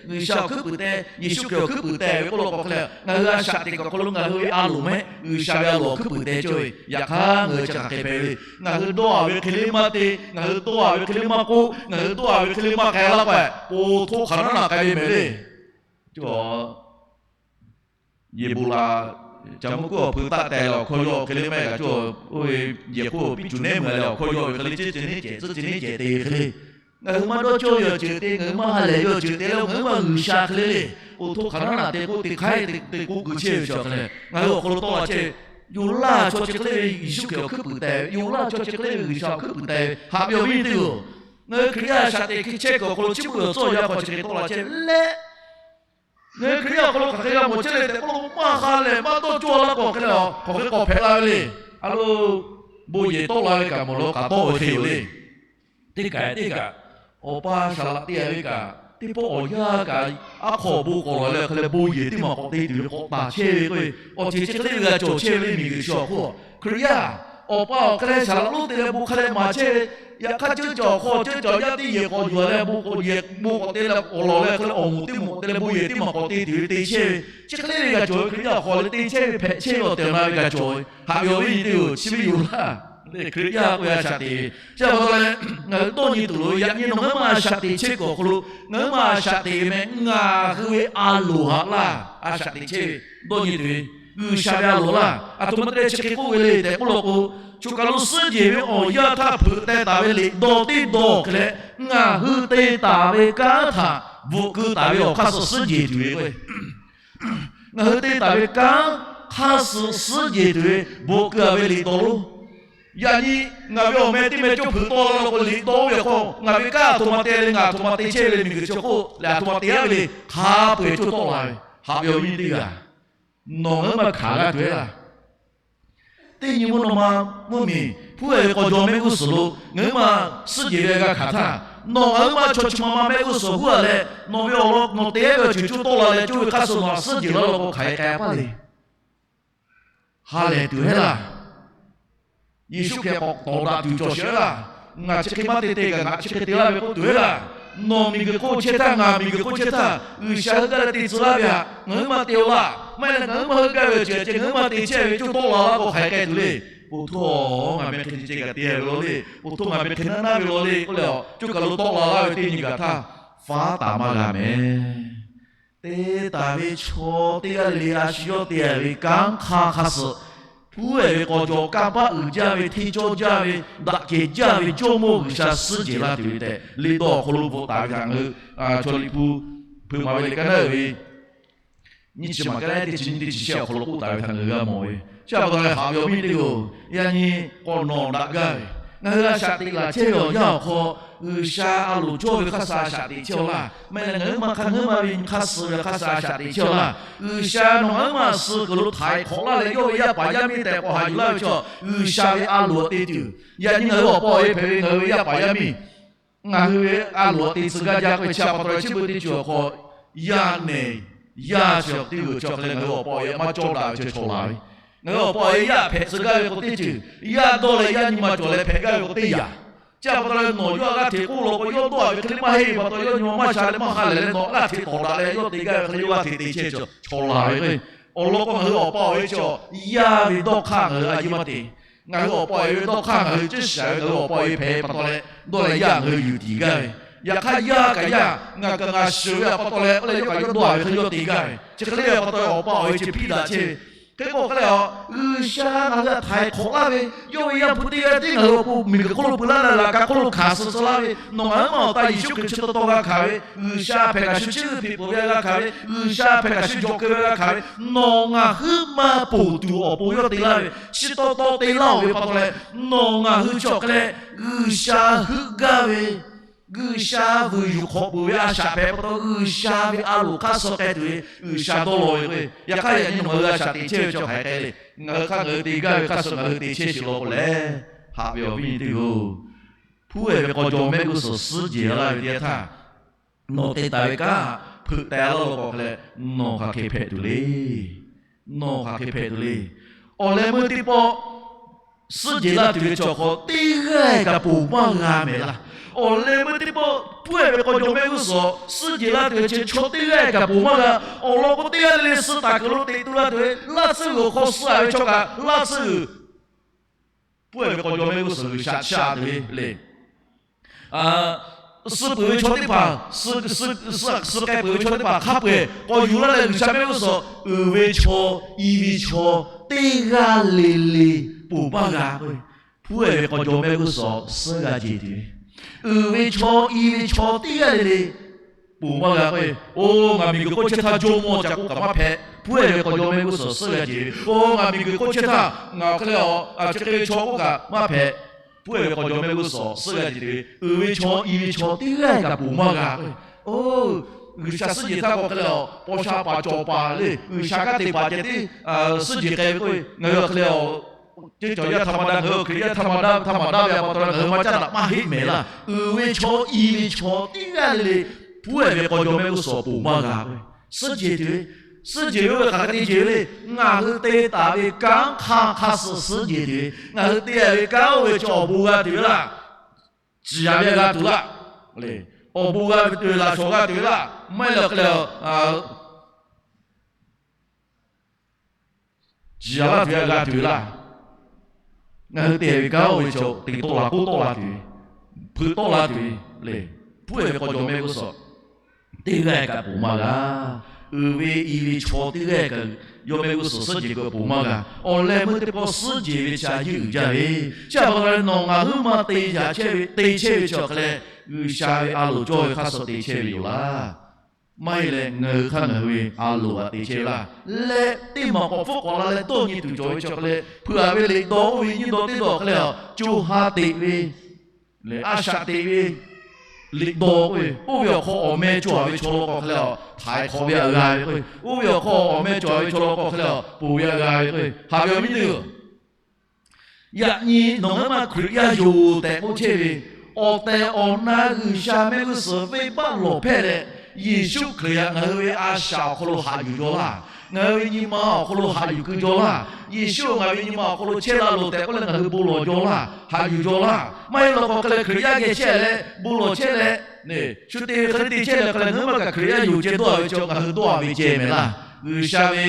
G'uiˬsha awˬ hkuiˉ puiˍ teh, Yeˍsuˆ Hkriꞈ awˬ hkuiˉ puiˍ teh ve k'oˆ law k'o hk'e leh, ngaˬ hui a shaꞈ teꞈ kuiˬ awˬ hk'aw lo ngaˬ hui ve a loˍ mehˆ G'uiˬsha ve a loˍ awˬ hkuiˉ puiˍ teh cawˇ ve. Yaꞈ hk'aˇ, ngaˬ hui chi hk'aˬ hk'e hpehꞈ ve le. Ngaˬ hui dawˇ a ve hk'e le maˇ te, ngaˬ hui dawˇ a ve hk'e le maˇ k'oˆ, ngaˬ hui dawˇ a ve hk'e le maˇ k'ai laˇ k'o, po htoˇ hk'aˬ naˉ naˬ k'ai ve mehˍ le. Cawˬ, yehˬ bon la, caˬ mvuhˇ kuˉ awˬ hpui taˆ teh leh awˬ hkawˇ yaw hk'e le maˇ heˆ kaꞈ cawˬ, oˇ ve yehˬ hk'oˆ piˇ cuˬ neˉ meuˬ leh awˬ hkawˇ yaw ve hk'e le, ceˇ ceˇ neˉ cehˬ, tcuhˇ ceˇ neˉ cehˬ te ve hk'e le. Ngaˬ hui maˇ dawˇ cawˇ ve awˬ ceuˬ te, ngaˬ hui maˇ ha lehˬ ve awˬ ceuˬ te leh, ngaˬ hui maˇ G'uiˬsha hk'e le le, po htoˇ hk'aˬ naˉ naˬ te k'oˆ te hk'aiˉ te k'oˆ keu chehˇ ve chi awˬ hk'e leh, ngaˬ hui awˬ hk'aw lo tawˆ la chehˇ ve. Yuˬ laˇ chaw chi hk'e le ve Yeˍsuˆ Hkriꞈ awˬ hkuiˉ puiˍ teh ve, yuˬ laˇ chaw chi hk'e le ve G'uiˬsha awˬ hkuiˉ puiˍ teh ve, haꞈ ve awˬ viˉ teˇ oˬ. Ngaˬ hui Hkriꞈ yaˇ a shaꞈ teꞈ hk'e chehˇ kuiˬ awˬ hk'aw lo chi beuꞈ awˬ tcuhˉ awˬ yaˇ hk'aw chi hk'e tawˆ la chehˇ ve leh, ngaˬ hui Hkriꞈ yaˇ awˬ hk'aw lo hk'aˬ hk'e g'a mawˬ chehˇ le tehꞈ k'oˆ lo, maˇ ha lehˬ maˇ dawˇ cawˇ laˇ k'o hk'e le, hk'aˬ hk'e k'awꞈ hpehꞈ la ve le. A lo, bon yehˬ tawˆ la ve kaꞈ mawˬ lo k'aꞈ tawˆ ve hk'e yoˬ le. Teˇ kaꞈ teˇ kaꞈ, awˬ pa shaˍ laꞈ te a ve kaꞈ, Teˇ pawˆ awˬ yanˇ kaꞈ aˉ hk'aw awˬ bon k'awꞈ lawˬ leh hk'e leh bon yehˬ teˇ maˬ k'awꞈ te tuˬ ve k'awꞈ taˍ chehˇ ve k'o, awˬ ceuˬ chi hk'e le ve g'a cawˬ chehˇ ve le miˬguiˬ chi awˬ hk'oˆ. Hkriꞈ yaˇ awˬ pa awˬ hk'e leh shaˍ laꞈ lonˉ te leh bon hk'e leh maˍ chehˇ ve, yaꞈ hk'aˇ ceuˇ caˬ awˬ hk'aw ceuˇ caˬ yaˇ teˇ yehˬ k'awꞈ yuˬ leh bon k'awꞈ yehˬ bon k'awꞈ te leh awˬ lawˬ leh hk'e leh awˬ moˍ teˇ moˍ k'awꞈ te leh bon yehˬ teˇ maˬ k'awꞈ te tuˬ ve te chehˇ ve, chi hk'e le ve g'a cawˬ ve Hkriꞈ yaˇ awˬ hk'aw leh te chehˇ ve hpehꞈ chehˇ ve awˬ tehˬ awˬ na ve g'a cawˬ ve. Haꞈ ve awˬ viˉ nyi teˇ-oˬ, chi ve yoˬ laˇ. Hkriꞈ yaˇ k'oˆ ve a shaꞈ teꞈ ve chi pa taw leh, ngaˬ hui dawˇ nyi tuˬ lo ve yaꞈ nyi nawˬ ngaˬ hui ma a shaꞈ teꞈ chehˇ kuiˬ awˬ hk'aw lo, ngaˬ hui ma a shaꞈ teꞈ ve meh ngaˬ hui ve a loˍ haꞈ laˇ. A shaꞈ teꞈ chehˇ ve dawˇ nyi tuˬ ve G'uiˬsha ve a loˍ laˇ. Aˬ htoꞈ ma te leh chi hk'e k'oˆ ve le tehꞈ k'oˆ law k'o, choˬ kaˬ lo suhˉ jehˬ ve awˬ yanˇ htaˇ hpeuꞈ teh taˍ ve liꞈ dawˇ teˇ dawˇ hk'e leh, ngaˬ hui te taˍ ve kanˉ htaꞈ bvuhꞈ keu taˍ ve awˬ hk'aˇ suh suhˉ jehˬ tuˬ ve k'o, ngaˬ hui te taˍ ve kanˉ hk'aˇ suh suhˉ jehˬ tuˬ ve bvuhꞈ keu a ve liꞈ dawˇ lo. Yaꞈ nyi ngaˬ ve awˬ meh teˇ meh cawˇ hpeuꞈ tawˆ la law k'o, liꞈ dawˇ ve awˬ hk'aw ngaˬ ve kanˉ aˬ htoꞈ ma te leh ngaˬ aˬ htoꞈ ma te chehˇ ve le miˬguiˬ chi awˬ hk'oˆ lehˬ, aˬ htoꞈ ma te aˉ ve le hk'a peu-eˬ cawˇ tawˆ la ve. Haꞈ ve awˬ viˉ nyi teˇ g'aˇ, nawˬ ngaˬ hui ma hkanˍ g'a tuˬ-e laˇ. Teˇ nyi mvuhˇ naw ma mvuhˇ miˬ hpuˉ-ehˍ ve k'aw jaw mehˆ g'uˇ suhˍ lo ngaˬ hui ma suhˉ jehˬ ve g'a hkanˍ htaˇ, nawˬ ngaˬ hui ma chaw chi ma ma mehˆ g'uˇ suhˍ huˉ-a leh, nawˬ ve awˬ lawn nawˬ te-a ve awˬ ceuˬ cawˇ tawˆ la leh cawˇ ve hk'aˇ suh nawˬ htaꞈ suhˉ jehˬ la law k'o, hk'aˬ hk'e k'ai-a paˇ le. Ha lehˬ tuˬ-e laˇ. Yeˍsuˆ Hkriꞈ k'awꞈ tawˍ daꞈ tuˬ cawˬ sheˍ-e laˇ. Ngaˬ chi hk'e maˇ te te kaꞈ ngaˬ chi hk'e te laˇ ve k'oˆ tuˬ-e laˇ. Nawˬ miˬguiˬ hk'oˆ chehˇ htaˇ, ngaˬ miˬguiˬ hk'oˆ chehˇ htaˇ, G'uiˬsha heuˆ gaˇ leh te tcuh laˇ ve htaꞈ ngaˬ hui ma te-a laˇ. Maˇ heˆ leh ngaˬ hui ma heuˆ gaˇ ve awˬ ceuˬ ceh ngaˬ hui ma te chehˇ ve cawˇ tawˆ la laˇ k'o, hk'aˬ hk'e k'ai tuˬ le. Oˇ htaˇ ngaˬ meh hk'e ceh kaꞈ te-a ve law le. Oˇ htaˇ ngaˬ meh hk'e naˉ naˉ ve law le k'oˆ leh, cawˇ kaˬ lo tawˆ la laˇ ve teˇ nyi gaˬ htaˇ, faˉ taˍ maˇ g'a mehˍ. Te taˍ ve chaw teˇ g'aˇ le le a shu yawˇ te-a ve kanˉ hk'aˇ hk'aˇ suh, hpuˉ-ehˍ ve k'aw jaw kanˇ paˆ uiˍ jaˇ ve, hteˇ cawˇ jaˇ ve, daꞈ kehˬ jaˇ ve Jawˇmawˇ G'uiˬsha suhˉ jehˬ laˇ tuˬ ve tehꞈ, liꞈ dawˇ awˬ hk'aw lo bvuhꞈ taˍ ve htaꞈ ngaˬ hui chaw liꞈ hpu hpeuꞈ maˍ ve liꞈ kaˉ naˉ uiˍ ve nyiˇ chi maˬ kaˉ leh teˇ chi nyiˇ teˇ chi shehˆ awˬ hk'aw lo k'oˆ taˍ ve htaꞈ ngaˬ hui g'a mawˬ ve. Chi pa taw leh haꞈ ve awˬ viˉ teˇ g'aˇ-oˬ, yaꞈ nyi k'awꞈ nawˬ daꞈ gaˇ ve, ngaˬ hui a shaꞈ teꞈ laˬ chehˇ ve awˬ yanˇ awˬ hk'aw, G'uiˬsha a loˍ cawˇ ve hk'aˇ suh a shaꞈ teꞈ chehˇ-aw laˇ. Maˇ heˆ leh ngaˬ hui ma hk'a ngaˬ hui ma ve hk'aˇ suh ve hk'aˇ suh a shaꞈ teꞈ chehˇ-aw laˇ. G'uiˬsha nawˬ ngaˬ hui ma suh kuiˬ lo htaiˍ hk'awꞈ laˇ leh yawˇ ve yaˇ paˍ yaˇ miˇ tehꞈ k'awꞈ haꞈ yuˬ laˇ ve chaw, G'uiˬsha ve a loˍ te tuˬ, yaꞈ nyi ngaˬ hui awˬ pa awˬ e hpehꞈ ve ngaˬ hui ve yaˇ paˍ yaˇ miˇ ngaˬ hui ve a loˍ te tcuh gaˇ jaˇ k'oˆ ve chi pa taw leh, chi beuꞈ teˇ ceuˬ awˬ hk'aw, yaˇ nehˬ yaˇ chi teˇ g'uiˬ chi hk'e leh ngaˬ hui awˬ pa awˬ e maˇ cawˇ daꞈ ve chi chaw laˬ ve. Ngaˬ hui awˬ pa awˬ e yaˇ hpehꞈ tcuh gaˇ ve k'o teˇ ceuˬ, yaˇ dawˇ leh yaˇ nyi ma cawˬ leh hpehꞈ gaˇ ve k'o teˇ yanˇ, chi pa taw leh nawˬ yawˇ g'aˇ hteꞈ k'oˆ law k'o, yawˇ dawˇ-a ve hk'e le maˇ heˆ ve pa taw, yawˇ nyi ma maˇ sha leh maˇ ha lehˬ leh nawˬ g'aˇ hteꞈ tawˍ daꞈ leh yawˇ te gaˇ ve hk'e le yawˇ g'aˇ hteꞈ te chehˇ chi chaw laˬ ve k'o, awˬ lawn k'o ngaˬ hui awˬ pa awˬ e chi yaˇ ve dawˇ hk'aˇ ngaˬ hui a yeˇ maˇ te. Ngaˬ hui awˬ pa awˬ e ve dawˇ hk'aˇ ngaˬ hui ciˉ shaˍ ve ngaˬ hui awˬ pa awˬ e hpehꞈ pa taw leh, dawˇ leh yaˇ ngaˬ hui yuˬ tiˍ gaˇ ve. Yaꞈ hk'aˇ yaˇ kaꞈ yaˇ, ngaˬ kaꞈ ngaˬ shuˍ ve pa taw leh, oˇ leh yawˇ kaꞈ yawˇ dawˇ-a ve hk'e yawˇ te gaˇ ve. Chi hk'e le pa taw, awˬ pa awˬ e chi hpiˇ daꞈ chehˇ ve. Hk'e k'o hk'e leh, G'uiˬsha ngaˬ hui htaꞈ htaiˍ hk'awꞈ laˇ ve, yawˇ ve Yaˇ hpu teˇ g'aˇ tiˉ ngaˬ hui awˬ pon miˬguiˬ hk'oˆ lo peu laˇ leh laꞈ ka hk'oˆ lo hkanˍ suh tcuh laˇ ve, nawˬ ngaˬ hui ma awˬ ta Yeˍsuˆ Hkriꞈ chi taw taw g'a hkanˍ ve, G'uiˬsha hpehꞈ kaꞈ shu chiˇ uiˍ hpeꞈ peuˬ ve g'a hkanˍ ve, G'uiˬsha hpehꞈ kaꞈ shu jawꞈ keu ve g'a hkanˍ ve, nawˬ ngaˬ hui ma ponˬ tuˬ awˬ pon yawˇ te laˇ ve, chi taw taw te laˇ-oˬ ve pa taw leh, nawˬ ngaˬ hui chi awˬ hk'e leh G'uiˬsha heuˆ gaˇ ve, G'uiˬsha vuiˬ yuˬ hk'awꞈ peuˬ ve a shaꞈ hpehꞈ pa taw, G'uiˬsha ve a loˍ hk'aˇ suh k'ai tuˬ ve G'uiˬsha dawˇ law ve k'o, yaꞈ hk'aˇ yaꞈ nyi nawˬ ngaˬ hui a shaꞈ teꞈ chehˇ ve chi hk'aˬ hk'e le. Ngaˬ hui hk'aˇ ngaˬ hui te gaˇ ve hk'aˇ suh ngaˬ hui te chehˇ sheˍ law k'o lehˬ, haꞈ ve awˬ viˉ nyi teˇ g'aˇ-oˬ, hpuˉ-ehˍ ve k'aw jaw mehˆ g'uˇ suhˍ suhˉ jehˬ laˇ ve teˇ yanˇ htaˇ, nawˬ te taˍ ve kanˉ hpeuꞈ teh laˇ law k'o hk'e leh, nawˬ hk'aˬ hk'e hpehꞈ tuˬ le. Nawˬ hk'aˬ hk'e hpehꞈ tuˬ le. Awˬ leh meuˇ teˇ pawˆ suhˉ jehˬ laˇ tuˬ ve chi awˬ hk'aw teˇ g'aˇ kaꞈ ponˬ maˇ g'a mehˍ laˇ. Awˬ leh meuˇ teˇ pawˆ hpuˉ-ehˍ ve k'aw jaw mehˆ g'uˇ suhˍ suhˉ jehˬ laˇ tuˬ ve chi chaw teˇ g'aˇ kaꞈ ponˬ maˇ g'a. Awˬ lawn k'o teˇ g'aˇ le le suh taˍ kuiˬ lo teꞈ tu laˇ tuˬ ve, laˇ tcuhˇ g'uiˬ awˬ hk'aw suh-a ve chaw kaꞈ laˇ tcuhˇ g'uiˬ hpuˉ-ehˍ ve k'aw jaw mehˆ g'uˇ suhˍ G'uiˬsha shaꞈ tuˬ ve le. Suh peuˬ ve chaw teˇ hpaˍ, suh k'ai peuˬ ve chaw teˇ hpaˍ hk'a peu-eˬ k'awꞈ yuˬ laˇ leh G'uiˬsha mehˆ g'uˇ suhˍ uiˍ ve chaw, i ve chaw teˇ g'aˇ le le ponˬ maˇ g'a k'o, hpuˉ-ehˍ ve k'aw jaw mehˆ g'uˇ suhˍ suhˉ g'a jeˬ tuˬ ve, uiˍ ve chaw, i ve chaw teˇ g'aˇ le le ponˬ maˇ g'a k'o, oˇ ngaˬ miˬguiˬ hk'oˆ chehˇ htaˇ jawˇmawˇ ca k'oˆ kaꞈ maˇ hpehꞈ, hpuˉ-ehˍ ve k'aw jaw mehˆ g'uˇ suhˍ suhˉ g'a jeˬ ve. Oˇ ngaˬ miˬguiˬ hk'oˆ chehˇ htaˇ ngaˬ hk'e le a chi hk'e ve chaw k'oˆ kaꞈ maˇ hpehꞈ, hpuˉ-ehˍ ve k'aw jaw mehˆ g'uˇ suhˍ suhˉ g'a jeˬ tuˬ ve, uiˍ ve chaw, i ve chaw teˇ g'aˇ kaꞈ ponˬ maˇ g'a k'o, G'uiˬsha suhˉ jehˬ htaˇ k'o hk'e le a, paw sha paˍ cawˬ paˍ le, G'uiˬsha kanˉ te paˍ ceh tiˉ suhˉ jehˬ k'ai ve k'o, ngaˬ hui hk'e le a, ceˇ cawˬ yaˇ htaꞈ ma daꞈ, ngaˬ hui Hkriꞈ yaˇ htaꞈ ma daꞈ, htaꞈ ma daꞈ ve pa taw leh ngaˬ hui maˇ caˉ daꞈ maˇ heˆ mehˍ laˇ. Uiˍ ve chaw, i ve chaw teˇ g'aˇ le le Pfuhˇ-ehˍ ve k'aw jaw mehˆ g'uˇ suhˍ ponˬ maˇ g'a ve, suhˉ jehˬ tuˬ ve, suhˉ jehˬ ve oˇ ve hk'aˬ hk'e te jehˬ ve le. Ngaˬ hui te taˍ ve kanˉ hk'aˇ hk'aˇ suh suhˉ jehˬ tuˬ ve, ngaˬ hui te taˍ ve kanˉ oˇ ve chi awˬ bon g'a tuˬ ve laˇ. Ciˍ yanˍ ve g'a tuˬ laˇ. Awˬ bon g'a ve tuˬ ve laꞈ shawˍ g'a tuˬ ve laˇ. Maˇ heˆ leh hk'e leh ciˍ yanˍ laˇ tuˬ ve g'a tuˬ ve laˇ. Ngaˬ hui te ve kanˉ oˇ ve chi teꞈ tawˆ la k'oˆ tawˆ la tuˬ ve, hpeuꞈ tawˆ la tuˬ ve le. Pfuhˇ-ehˍ ve k'aw jaw mehˆ g'uˇ suhˍ teˇ g'aˇ kaꞈ ponˬ maˇ g'a. Uiˍ ve i ve chaw teˇ g'aˇ kaꞈ yawˇ mehˆ g'uˇ suhˍ suhˉ jehˬ kaꞈ ponˬ maˇ g'a. Awˬ leh meuˇ teˇ pawˆ suhˉ jehˬ ve chi a yeˇ uiˍ jaˇ ve, chi a pa taw leh nawˬ ngaˬ huiˉ ma te yaꞈ chehˇ ve, te chehˇ ve chi awˬ hk'e leh G'uiˬsha ve a loˍ cawˇ ve hk'aˇ suh te chehˇ ve yoˬ laˇ. Maˇ heˆ leh ngaˬ hui hk'aˇ ngaˬ hui ve a loˍ aꞈ te chehˇ ve laˇ. Leh teˇ maˬ k'awꞈ hpfuhˆ k'awꞈ la leh dawˇ nyi tuˬ cawˬ ve chi awˬ hk'e leh, hpeuꞈ-a ve liꞈ dawˇ oˇ ve nyiˇ dawˇ teˇ dawˇ awˬ hk'e leh, co ha teꞈ ve, a shaꞈ teꞈ ve liꞈ dawˇ k'oˆ ve, oˇ ve awˬ hk'aw awˬ meh cawˬ-a ve chaw law k'o hk'e leh, htaiˍ hk'awꞈ ve aꞈ g'a ve k'o, oˇ ve awˬ hk'aw awˬ meh cawˬ-a ve chaw law k'o hk'e leh, ponˬ ve aꞈ g'a ve k'o, haꞈ ve awˬ viˉ nyi teˇ-oˬ, yaꞈ nyi nawˬ ngaˬ huiˉ ma Hkriꞈ yaˇ yoˬ tehꞈ k'oˆ chehˇ ve, awˬ tehˬ awˬ na G'uiˬsha mehˆ g'uˇ suhˍ venˇbaˆ lawˬ hpehˇ leh, Yeˍsuˆ Hkriꞈ htaꞈ ngaˬ hui ve a shaꞈ awˬ hk'aw lo haꞈ yuˬ jaw laˇ. Ngaˬ hui ve nyi ma awˬ hk'aw lo haꞈ yuˬ keu jaw laˇ. Yeˍsuˆ ngaˬ hui ve nyi ma awˬ hk'aw lo chehˇ la loˬ tehꞈ k'oˆ leh ngaˬ hui bon lawˬ jaw laˇ, haꞈ yuˬ jaw laˇ. Maˇ heˆ law k'o hk'e leh Hkriꞈ yaˇ geh chehˇ leh bon lawˬ chehˇ leh, shu te ve hk'e te chehˇ leh hk'e leh ngaˬ huiˉ ma kaꞈ Hkriꞈ yaˇ yoˬ ceh dawˇ-a ve chi ngaˬ hui dawˇ-a ve ceh mehˍ laˇ. G'uiˬsha ve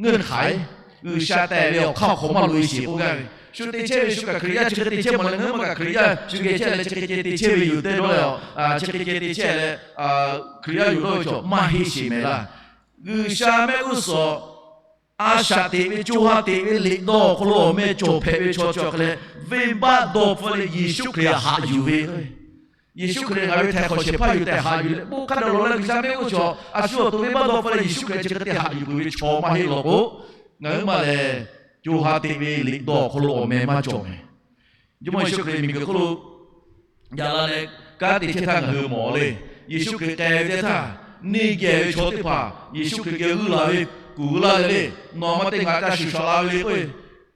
ngeuˇ hk'aiˉ, G'uiˬsha tehꞈ ve awˬ hk'aˇ awˬ hk'awꞈ maˇ loꞈ-e sheˍ k'oˆ gaˇ ve, shu te chehˇ ve shu kaꞈ Hkriꞈ yaˇ chi hk'e te chehˇ mawˬ leh ngaˬ huiˉ ma kaꞈ Hkriꞈ yaˇ shu geh chehˇ leh chi hk'e ceh te chehˇ ve yoˬ tehꞈ dawˇ leh, chi hk'e ceh te chehˇ leh Hkriꞈ yaˇ yoˬ dawˇ ve chaw maˇ heˆ sheˍ mehˍ laˇ. G'uiˬsha mehˆ g'uˇ suhˍ a shaꞈ teꞈ ve, co ha teꞈ ve liꞈ dawˇ awˬ hk'aw lo awˬ meh cawˬ hpehꞈ ve chaw chi awˬ hk'e leh, venˇbaˆ dawˇ hpfuhˇ leh Yeˍsuˆ Hkriꞈ htaꞈ haꞈ yuˬ ve, Yeˍsuˆ Hkriꞈ ngaˬ hui htaiˍ hk'awꞈ shehˍ hpaˇ yoˬ tehꞈ haꞈ yuˬ leh, bon hk'a dehꞈ lawˬ leh G'uiˬsha mehˆ g'uˇ suhˍ a shu awˬ to venˇbaˆ dawˇ hpfuhˇ leh Yeˍsuˆ Hkriꞈ chi hk'e te haꞈ yuˬ peuˬ ve chaw maˇ heˆ law k'o, ngaˬ huiˉ ma lehˬ co ha teꞈ ve liꞈ dawˇ awˬ hk'aw lo awˬ meh maˇ cawˬ mehˍ. Jawˇmawˇ Yeˍsuˆ Hkriꞈ miˬguiˬ hk'oˆ lo yaꞈ la leh kanˉ te chehˇ htaˇ ngaˬ hui mawˬ le. Yeˍsuˆ Hkriꞈ k'ai ve teˇ htaˇ, neˇ geh ve chaw teˇ hpaˍ Yeˍsuˆ Hkriꞈ geh g'uiˇ la ve kuˬ g'uiˇ laˇ leh le, nawˬ ma te ngaˬ ca shuˍ shaˍ la ve le k'oˆ ve,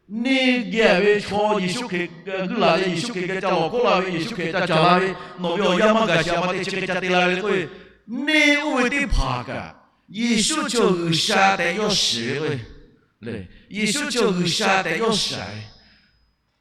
neˇ geh ve chaw Yeˍsuˆ Hkriꞈ g'uiˇ la leh Yeˍsuˆ Hkriꞈ geh ca lawˬ hk'oˆ la ve, Yeˍsuˆ Hkriꞈ ca caˍ la ve, nawˬ ve awˬ yanˇ maˇ gaˬ sheˍ, a ma te chi hk'e ca te la ve le k'oˆ ve, neˇ oˇ ve teˇ hpaˍ kaꞈ Yeˍsuˆ chi G'uiˬsha tehꞈ yawˇ shiˍ ve k'o, Yeˍsuˆ chi G'uiˬsha tehꞈ yawˇ shiˍ ve.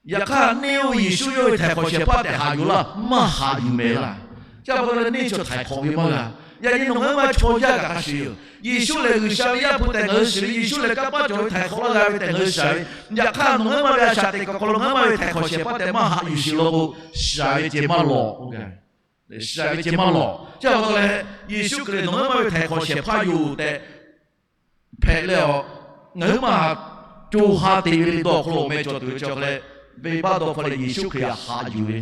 Yaꞈ hk'aˇ neˇ oˇ ve Yeˍsuˆ yawˇ ve htaiˍ hk'awꞈ shehˍ hpaˇ tehꞈ haꞈ yuˬ laˇ, maˇ haꞈ yuˬ mehˍ laˇ. Chi pa taw leh neˇ chi htaiˍ hk'awꞈ ve maˇ g'a. Yaꞈ nyi nawˬ ngaˬ huiˉ ma chaw yaˇ kaꞈ hk'a shuˍ yoˬ. Yeˍsuˆ lehˬ G'uiˬsha ve Yaˇ hpu tehꞈ ngaˬ hui shiˍ ve, Yeˍsuˆ lehˬ kanˇ paˆ cawˬ ve htaiˍ hk'awꞈ laˇ g'a ve tehꞈ ngaˬ hui shiˍ ve, yaꞈ hk'aˇ nawˬ ngaˬ huiˉ ma ve a shaꞈ teꞈ kuiˬ awˬ hk'aw lo ngaˬ huiˉ ma ve htaiˍ hk'awꞈ shehˍ hpaˇ tehꞈ maˇ haꞈ yuˬ sheˍ law k'o, shiˍ ve ceh maˇ lawˬ k'oˆ gaˇ ve. Shiˍ ve ceh maˇ lawˬ. Chi pa taw leh Yeˍsuˆ Hkriꞈ nawˬ ngaˬ huiˉ ma ve htaiˍ hk'awꞈ shehˍ hpaˇ yoˬ tehꞈ hpehꞈ leh a, ngaˬ huiˉ ma co ha teꞈ ve liꞈ dawˇ awˬ hk'aw lo awˬ meh cawˬ tuˬ ve chi awˬ hk'e leh, venˇbaˆ dawˇ hpfuhˇ leh Yeˍsuˆ Hkriꞈ htaꞈ haꞈ yuˬ ve,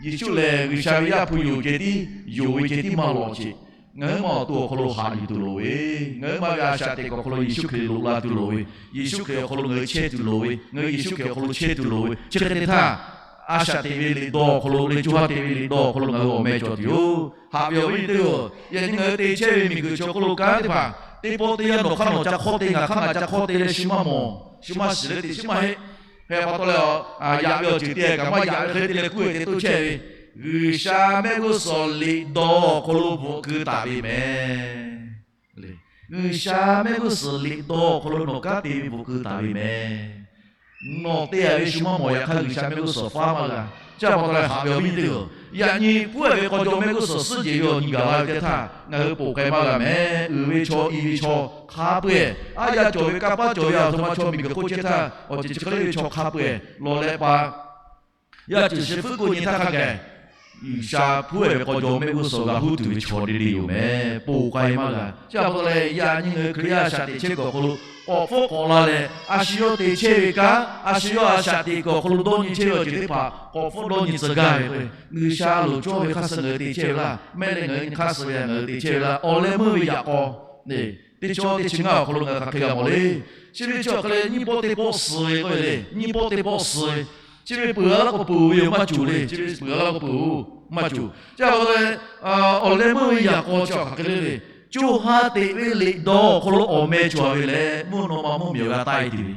Yeˍsuˆ lehˬ G'uiˬsha ve Yaˇ hpu yoˬ ceh tiˉ, yonˍ ve ceh tiˉ maˇ lawˬ sheˍ. Ngaˬ huiˉ ma awˬ to awˬ hk'aw lo haꞈ yuˬ tuˬ loˍ ve, ngaˬ huiˉ ma ve a shaꞈ teꞈ kuiˬ awˬ hk'aw lo Yeˍsuˆ Hkriꞈ loꞈ la tuˬ loˍ ve, Yeˍsuˆ Hkriꞈ awˬ hk'aw lo ngaˬ hui chehˇ tuˬ loˍ ve, ngaˬ hui Yeˍsuˆ Hkriꞈ awˬ hk'aw lo chehˇ tuˬ loˍ ve, chi hk'e te htaˇ, a shaꞈ teꞈ ve liꞈ dawˇ awˬ hk'aw lo leh co ha teꞈ ve liꞈ dawˇ awˬ hk'aw lo ngaˬ hui awˬ meh cawˬ tuˬ yoˬ. Haꞈ ve awˬ viˉ nyi teˇ-oˬ, yaꞈ nyi ngaˬ hui te chehˇ ve miˬguiˬ chaw hk'oˆ lo kanˉ teˇ hpaˍ teˇ pawˆ teˇ yanˇ nawˬ hk'aˇ nawˬ ca hk'awˇ te, ngaˬ hk'aˇ ngaˬ ca hk'awˇ te leh shu maˇ mawˬ, shu maˇ shiˍ leh teꞈ chiˉ maˇ heˆ. Hk'e pa taw leh, yaꞈ ve awˬ ceuˬ te kaꞈ maˇ yaꞈ ve hk'e te leh kuˉ ve te toˇ chehˇ ve, G'uiˬsha mehˆ g'uˇ suhˍ liꞈ dawˇ awˬ hk'aw lo bvuhꞈ keu taˍ ve mehˍ. G'uiˬsha mehˆ g'uˇ suhˍ liꞈ dawˇ awˬ hk'aw lo nawˬ kanˉ te ve bvuhꞈ keu taˍ ve mehˍ. Nawˬ te-a ve shu maˇ mawˬ, yaꞈ hk'aˇ G'uiˬsha mehˆ g'uˇ suhˍ faˉ maˇ g'a. Chi pa taw leh haꞈ ve awˬ viˉ nyi teˇ-oˬ, yaꞈ nyi pfuhˇ-ehˍ ve k'aw jaw mehˆ g'uˇ suhˍ suhˉ jehˬ ve awˬ nyi gaˬ la ve teˇ htaˇ ngaˬ hui ponˬ k'ai maˇ g'a mehˍ. Uiˍ ve chaw, i ve chaw hk'a peu-eˬ, aˉ yaˇ cawˬ ve kanˇ paˆ cawˬ ve a htoꞈ ma chaw miˬguiˬ hk'oˆ chehˇ htaˇ awˬ ceuˬ chi hk'e le ve chaw hk'a peu-eˬ lawˬ leh pa yaˇ ceuˬ shi hpfuhˇ k'oˆ nyi htaˇ hk'a gaˬ, G'uiˬsha pfuhˇ-ehˍ ve k'aw jaw mehˆ g'uˇ suhˍ g'a huˉ tuˬ ve chaw le le yoˬ mehˍ. Ponˬ k'ai maˇ g'a. Chi pa taw leh yaꞈ nyi ngaˬ hui Hkriꞈ yaˇ a shaꞈ teꞈ chehˇ kuiˬ awˬ hk'aw lo k'awꞈ hpfuhˆ k'awꞈ la leh, a shu yawˇ te chehˇ ve kanˉ, a shu yawˇ a shaꞈ teꞈ kuiˬ awˬ hk'aw lo dawˇ nyi chehˇ ve awˬ ceuˬ teˇ hpaˍ k'awꞈ hpfuhˆ dawˇ nyi tcuh gaˇ ve k'o, G'uiˬsha loˍ cawˇ ve hk'aˇ suh ngaˬ hui te chehˇ ve laˇ. Mehˆ leh ngaˬ hui nyi hk'aˇ suh ve ngaˬ hui te chehˇ ve laˇ. Awˬ leh meuˇ ve yaꞈ k'aw, teˇ chaw teˇ chi ngaˇ awˬ hk'aw lo ngaˬ hui hk'aˬ hk'e g'a mawˬ le. Chi ve chi awˬ hk'e leh nyiˇ pawˆ teˇ pawˆ suh ve k'oˆ ve le. Nyiˇ pawˆ teˇ pawˆ suh ve, chi ve peuˬ-a laˇ k'o peuˬ ve yoˬ maˇ cawˬ le. Chi ve peuˬ-a laˇ k'o peuˬ-o maˇ cawˬ. Chi pa taw leh, awˬ leh meuˇ ve yaꞈ k'aw chi hk'aˬ hk'e le le, co ha teꞈ ve liꞈ dawˇ awˬ hk'aw lo awˬ meh cawˬ ve leh mvuhˇ naw ma mvuhˇmiˬ awˬ g'a taˆ-e tuˬ ve,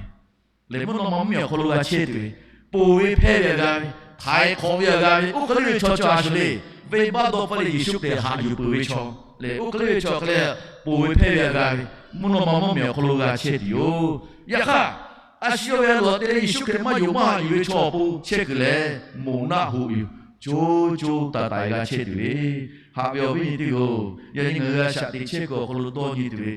leh mvuhˇ naw ma mvuhˇmiˬ awˬ hk'aw lo g'a chehˇ tuˬ ve, ponˬ ve hpehˇ ve g'a ve, Htaiˍ hk'awꞈ ve aꞈ g'a ve, oˇ hk'e le ve chaw chi a shuˍ le. Venˇbaˆ dawˇ hpfuhˇ leh Yeˍsuˆ Hkriꞈ haꞈ yuˬ peuˬ ve chaw lehˬ, oˇ hk'e le ve chaw hk'e le, ponˬ ve hpehˇ ve aꞈ g'a ve, mvuhˇ naw ma mvuhˇmiˬ awˬ hk'aw lo g'a chehˇ tuˬ yoˬ. Yaꞈ hk'aˇ, a shu yawˇ ve a loˍ te leh Yeˍsuˆ Hkriꞈ maˇ yonˍ maˇ haꞈ yuˬ ve chaw awˬ pon chehˇ kuiˬ lehˬ, moˍ naˆ hoꞈ yuˬ, co co taiˍ taiˍ g'a chehˇ tuˬ ve. Haꞈ ve awˬ viˉ nyi teˇ hpaˍ-oˬ, yaꞈ nyi ngaˬ hui a shaꞈ teꞈ chehˇ kuiˬ awˬ hk'aw lo dawˇ nyi tuˬ ve,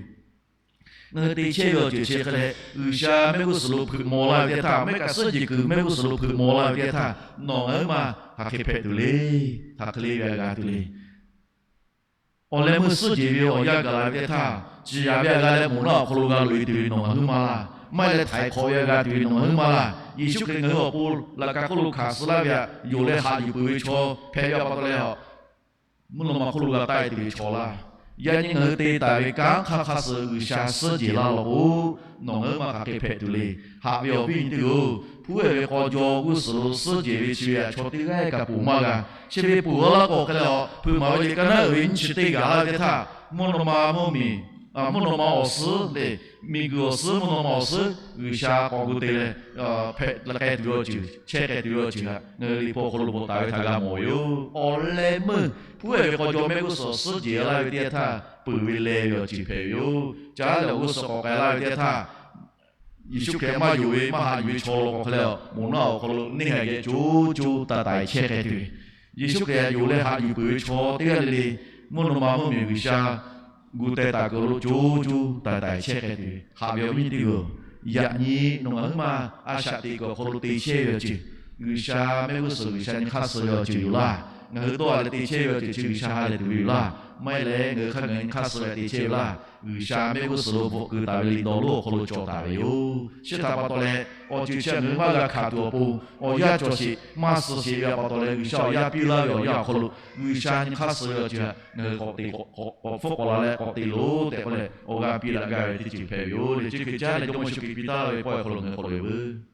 ngaˬ hui te chehˇ ve awˬ ceuˬ chi hk'e leh, G'uiˬsha mehˆ g'uˇ suhˍ lo hpeuꞈ maw laˇ ve teˇ htaˇ, mehˆ kaꞈ suhˉ jeˬ kuiˬ mehˆ g'uˇ suhˍ lo hpeuꞈ maw laˇ ve teˇ htaˇ, nawˬ ngaˬ huiˉ ma hk'aˬ hk'e hpehꞈ tuˬ le. Hk'aˬ hk'e le ve aꞈ g'a tuˬ le. Awˬ leh meuˇ suhˉ jeˬ ve awˬ yanˇ gaˬ la ve teˇ htaˇ, ciˍ yanˍ ve aꞈ g'a leh moˍ naˆ awˬ hk'aw lo g'a loꞈ e tuˬ ve nawˬ ngaˬ huiˉ ma laˇ. Maˇ heˆ leh htaiˍ hk'awꞈ ve aꞈ g'a tuˬ ve nawˬ ngaˬ huiˉ ma laˇ. Yeˍsuˆ Hkriꞈ ngaˬ hui awˬ pon laꞈ ka hk'oˆ lo hkanˍ suh laˇ ve aꞈ yonˍ leh haꞈ yuˬ peuˬ ve chaw hpehꞈ ve pa taw leh, mvuhˇ naw ma hk'oˆ lo g'a taˆ e tuˬ ve chaw laˇ. Yaꞈ nyi ngaˬ hui te taˍ ve kanˉ hk'aˇ hk'aˇ suh G'uiˬsha suhˉ jeˬ laˇ law k'o, nawˬ ngaˬ huiˉ ma hk'aˬ hk'e hpehꞈ tuˬ le. Haꞈ ve awˬ viˉ nyi teˇ hpaˍ-oˬ, hpuˉ ehˍ ve k'aw jaw g'uˇ suhˍ lo suhˉ jeˬ ve chi ve aꞈ chaw teˇ g'aˇ kaꞈ ponˬ maˇ g'a. Chi ve ponˬ a laˇ k'o hk'e leh, a hpeuꞈ maˍ ve leh ka naˉ uiˍ ve nyiˇ chi teˇ g'aˬ laˇ ve teˇ htaˇ, mvuhˇ naw ma mvuhˇmiˬ, mvuhˇ naw ma awˬ suhˉ lehˬ, miˬguiˬ awˬ suhˉ, mvuhˇ naw ma awˬ suhˉ G'uiˬsha k'awꞈ gu te leh, hpehꞈ la k'ai tuˬ ve awˬ ceuˬ, chehˇ k'ai tuˬ ve awˬ ceuˬ htaꞈ ngaˬ hui Liꞈ hpu awˬ hk'aw lo bvuhꞈ taˍ ve htaꞈ g'a mawˬ ve yoˬ. Awˬ leh meuˇ hpuˉ ehˍ ve k'aw jaw mehˆ g'uˇ suhˍ suhˉ jeˬ laˇ ve teˇ htaˇ, peuˬ ve leh ve awˬ ceuˬ hpehꞈ ve yoˬ. Caˉ leh awˬ g'uˇ suhˍ k'awꞈ k'ai laˇ ve teˇ htaˇ, Yeˍsuˆ Hkriꞈ maˇ yonˍ ve maˇ haꞈ yuˬ ve chaw law k'o hk'e leh, moˍ naˆ awˬ hk'aw lo neˇ haiˬ geh co co taiˍ taiˍ chehˇ k'ai tuˬ ve, Yeˍsuˆ Hkriꞈ yonˍ leh haꞈ yuˬ peuˬ ve chaw teˇ g'aˇ le le, mvuhˇ naw ma mvuhˇmiˬ G'uiˬsha gu teh taˍ kuiˬ lo co co taiˍ taiˍ chehˇ k'ai tuˬ ve. Haꞈ ve awˬ viˉ nyi teˇ hpaˍ-oˬ, yaꞈ nyi nawˬ ngaˬ huiˉ ma a shaꞈ teꞈ kuiˬ awˬ hk'aw lo te chehˇ ve awˬ ceuˬ, G'uiˬsha mehˆ g'uˇ suhˍ G'uiˬsha nyi hk'aˇ suh ve awˬ ceuˬ yoˬ laˇ. Ngaˬ hui dawˇ a leh te chehˇ ve awˬ ceuˬ chi G'uiˬsha ha lehˬ tuˬ ve yoˬ laˇ. Maˇ heˆ leh ngaˬ hui hk'aˇ ngaˬ hui nyi hk'aˇ suh leh te chehˇ ve laˇ. G'uiˬsha mehˆ g'uˇ suhˍ lo bvuhꞈ keu taˍ ve liꞈ dawˬ lonˉ awˬ hk'aw lo cawˬ taˍ ve yoˬ. Chi htaꞈ pa taw leh, awˬ ceuˬ chi ngaˬ hui maˇ g'a hkanˍ tuˬ awˬ pon, awˬ yanˇ cawˬ sheˍ maˇ suh sheˍ ve pa taw leh, G'uiˬsha awˬ yanˇ piˇ laˇ ve awˬ yanˇ awˬ hk'aw lo, G'uiˬsha nyi hk'aˇ suh ve awˬ ceuˬ htaꞈ ngaˬ hui k'awꞈ teꞈ, k'awꞈ hpfuhˆ k'awꞈ la leh k'awꞈ te loˬ tehꞈ k'oˆ leh, awˬ g'aˇ piˇ daꞈ gaˇ ve teˇ ceuˬ hpehꞈ ve yoˬ le. Chi hk'e caˉ leh Jawˇmawˇ Yeˍsuˆ Hkriꞈ piˇ taˍ ve pawehˇ awˬ hk'aw lo ngaˬ hui k'awꞈ loꞈ e veuˬ.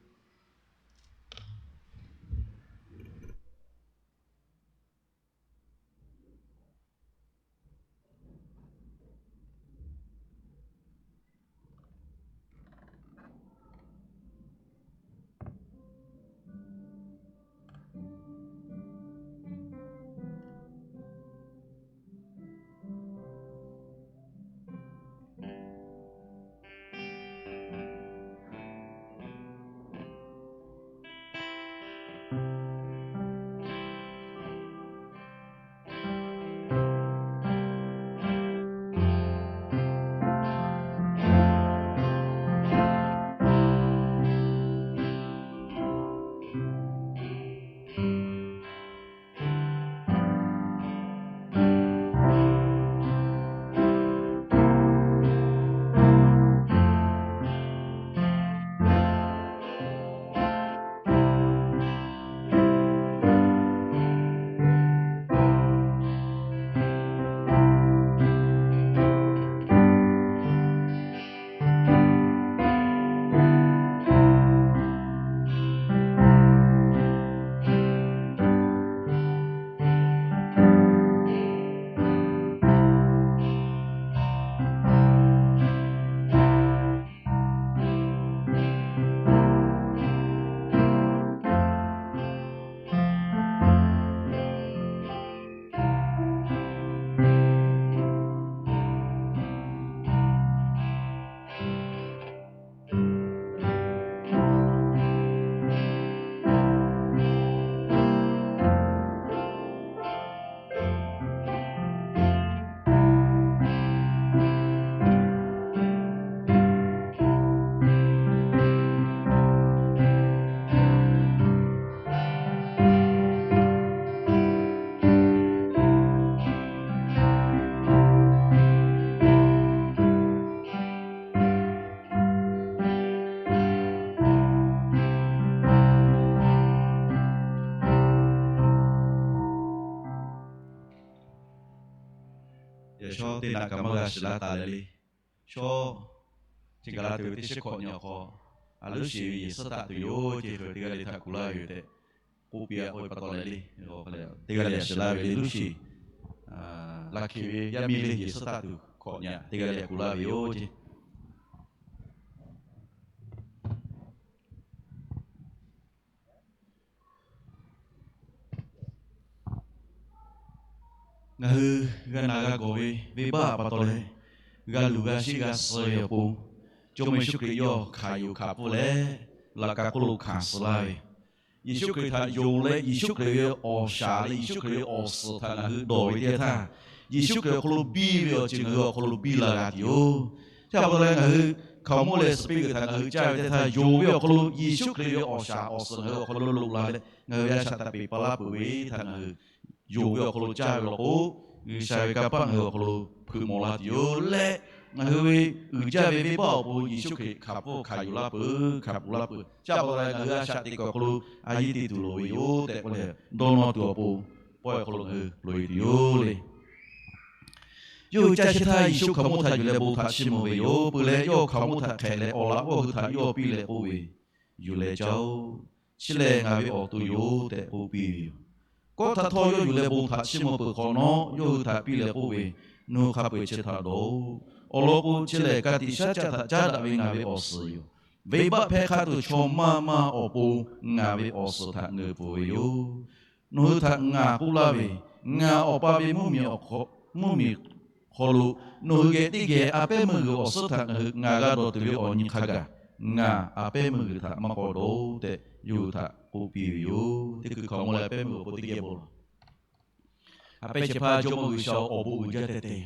Yaꞈ shawˉ teˇ naꞈ kaꞈ maˇ g'a shiˍ laˇ taˍ leh le. Shawˉ chi gaˬ la tuˬ ve teˇ shiˉ hkawꞈ nyi awˬ hk'aw, a, Luˉ shiˍ ve yehˬ suhˉ taˆ tuˬ yoˬ ce, hk'e teˇ g'aˇ le htaꞈ kuˬ laˇ ve yoˬ tehꞈ k'oˆ piˇ a k'oˆ ve pa taw leh le, teˇ g'aˇ le a shiˍ laˇ ve le, Luˉ shiˍ, laꞈ hkiˬ ve yaˇ miˇ le yehˬ suhˉ taˆ tuˬ hkawꞈ nyi teˇ g'aˇ le kuˬ laˇ ve yoˬ ce. Ngaˬ hui g'a naˬ g'a gawˬ ve venˇbaˆ pa taw leh, g'a luˬ g'a sheˆ g'a suh ve awˬ pon, Jawˇmawˇ Yeˍsuˆ Hkriꞈ yawˇ hkanˍ yuˬ hkanˍ pfuhˇ leh, laꞈ ka hk'oˆ lo hkanˍ suh laˇ ve, Yeˍsuˆ Hkriꞈ htaꞈ yonˍ leh Yeˍsuˆ Hkriꞈ ve awˬ shaˍ leh Yeˍsuˆ Hkriꞈ ve awˬ suhˍ htaꞈ ngaˬ hui dawˬ ve teˇ yanˇ htaˇ, Yeˍsuˆ Hkriꞈ awˬ hk'aw lo biˇ ve awˬ ceuˬ ngaˬ hui awˬ hk'aw lo biˇ la g'a tuˬ yoˬ. Chi pa taw leh ngaˬ hui hkaoˍmonˇ leh suhˍ piˇ g'uiˬ htaꞈ ngaˬ hui caˇ ve teˇ htaˇ, yonˍ ve awˬ hk'aw lo Yeˍsuˆ Hkriꞈ ve awˬ shaˍ awˬ suhˍ ngaˬ hui awˬ hk'aw lo loꞈ la leh, ngaˬ hui a shaꞈ taˍ peˍ pa laˇ peuˬ ve htaꞈ ngaˬ hui yonˍ ve awˬ hk'aw lo caˇ ve law k'o, G'uiˬsha ve kanˇ paˆ ngaˬ hui awˬ hk'aw lo hpeuꞈ mawˬ la tuˬ yoˬ leh, ngaˬ hui ve uiˍ jaˇ ve venˇbaˆ awˬ pon Yeˍsuˆ Hkriꞈ hkanˍ pfuhˇ hkanˍ yuˬ laˇ peuˬ, hkanˍ pfuhˇ laˇ peuˬ. Chi pa taw leh ngaˬ hui a shaꞈ teꞈ kuiˬ awˬ hk'aw lo a yiˇ te tuˬ loˍ ve yoˬ tehꞈ k'oˆ leh, dawˇ nawˇ tuˬ awˬ pon pawehˇ awˬ hk'aw lo ngaˬ hui loꞈ e tuˬ yoˬ le. Yawˇ hui caˇ shehˇ htaˇ Yeˍsuˆ hkaoˍmonˇ htaꞈ yuˬ leh bon htaꞈ chiˇ mvuh ve yoˬ. Peuˬ leh yawˇ hkaoˍmonˇ htaꞈ hk'ehꞈ leh awˬ laꞈ g'awˇ hui htaꞈ yawˇ piˇ leh k'oˆ ve, Yuˬ leh caˇ-oˆ. Chi lehˬ ngaˬ ve awˬ to yoˬ tehꞈ k'oˆ piˇ ve yoˬ. Kawˆ htaˇ htawˇ yawˇ yuˬ leh bon htaꞈ chiˇ mvuh peuˬ hk'awꞈ nawˉ, yawˇ hui htaꞈ piˇ leh k'oˆ ve, Nawˬ hui hk'a peu-eˬ chi htaꞈ dawˬ-oꞈ. Awˬ lawn k'o, chi lehˬ ka tiꞈ shaˉ caˆ htaꞈ caˉ daꞈ ve ngaˬ ve awˬ suhˍ yoˬ. Venˇbaˆ hpehˇ hk'aˇ tuˬ chaw maˇ maˇ awˬ pon ngaˬ ve awˬ suhˍ htaꞈ ngeuˍ peuˬ ve yoˬ. Nawˬ hui htaꞈ ngaˬ k'oˆ laˇ ve, ngaˬ Awˬ pa ve mvuhˇmiˬ hk'aw lo nawˬ hui geh teˇ geh a pehˉ meuˇ g'uiˬ awˬ suhˉ htaꞈ ngaˬ hui ngaˬ g'a dawˬ tuˬ ve awˬ nyi hk'a gaˬ, ngaˬ a pehˉ meuˇ g'uiˬ htaꞈ maˇ k'awꞈ dawˬ-oꞈ tehꞈ yawˇ hui htaꞈ k'oˆ piˇ ve yoˬ. Teˇ hkui hkaoˍmonˇ leh a pehˉ meuˇ g'uiˬ awˬ pon teˇ geh bon lawˬ. A pehˉ shehˍ hpaˇ Jawˇmawˇ G'uiˬsha awˬ bon uiˍ jaˇ teh teh.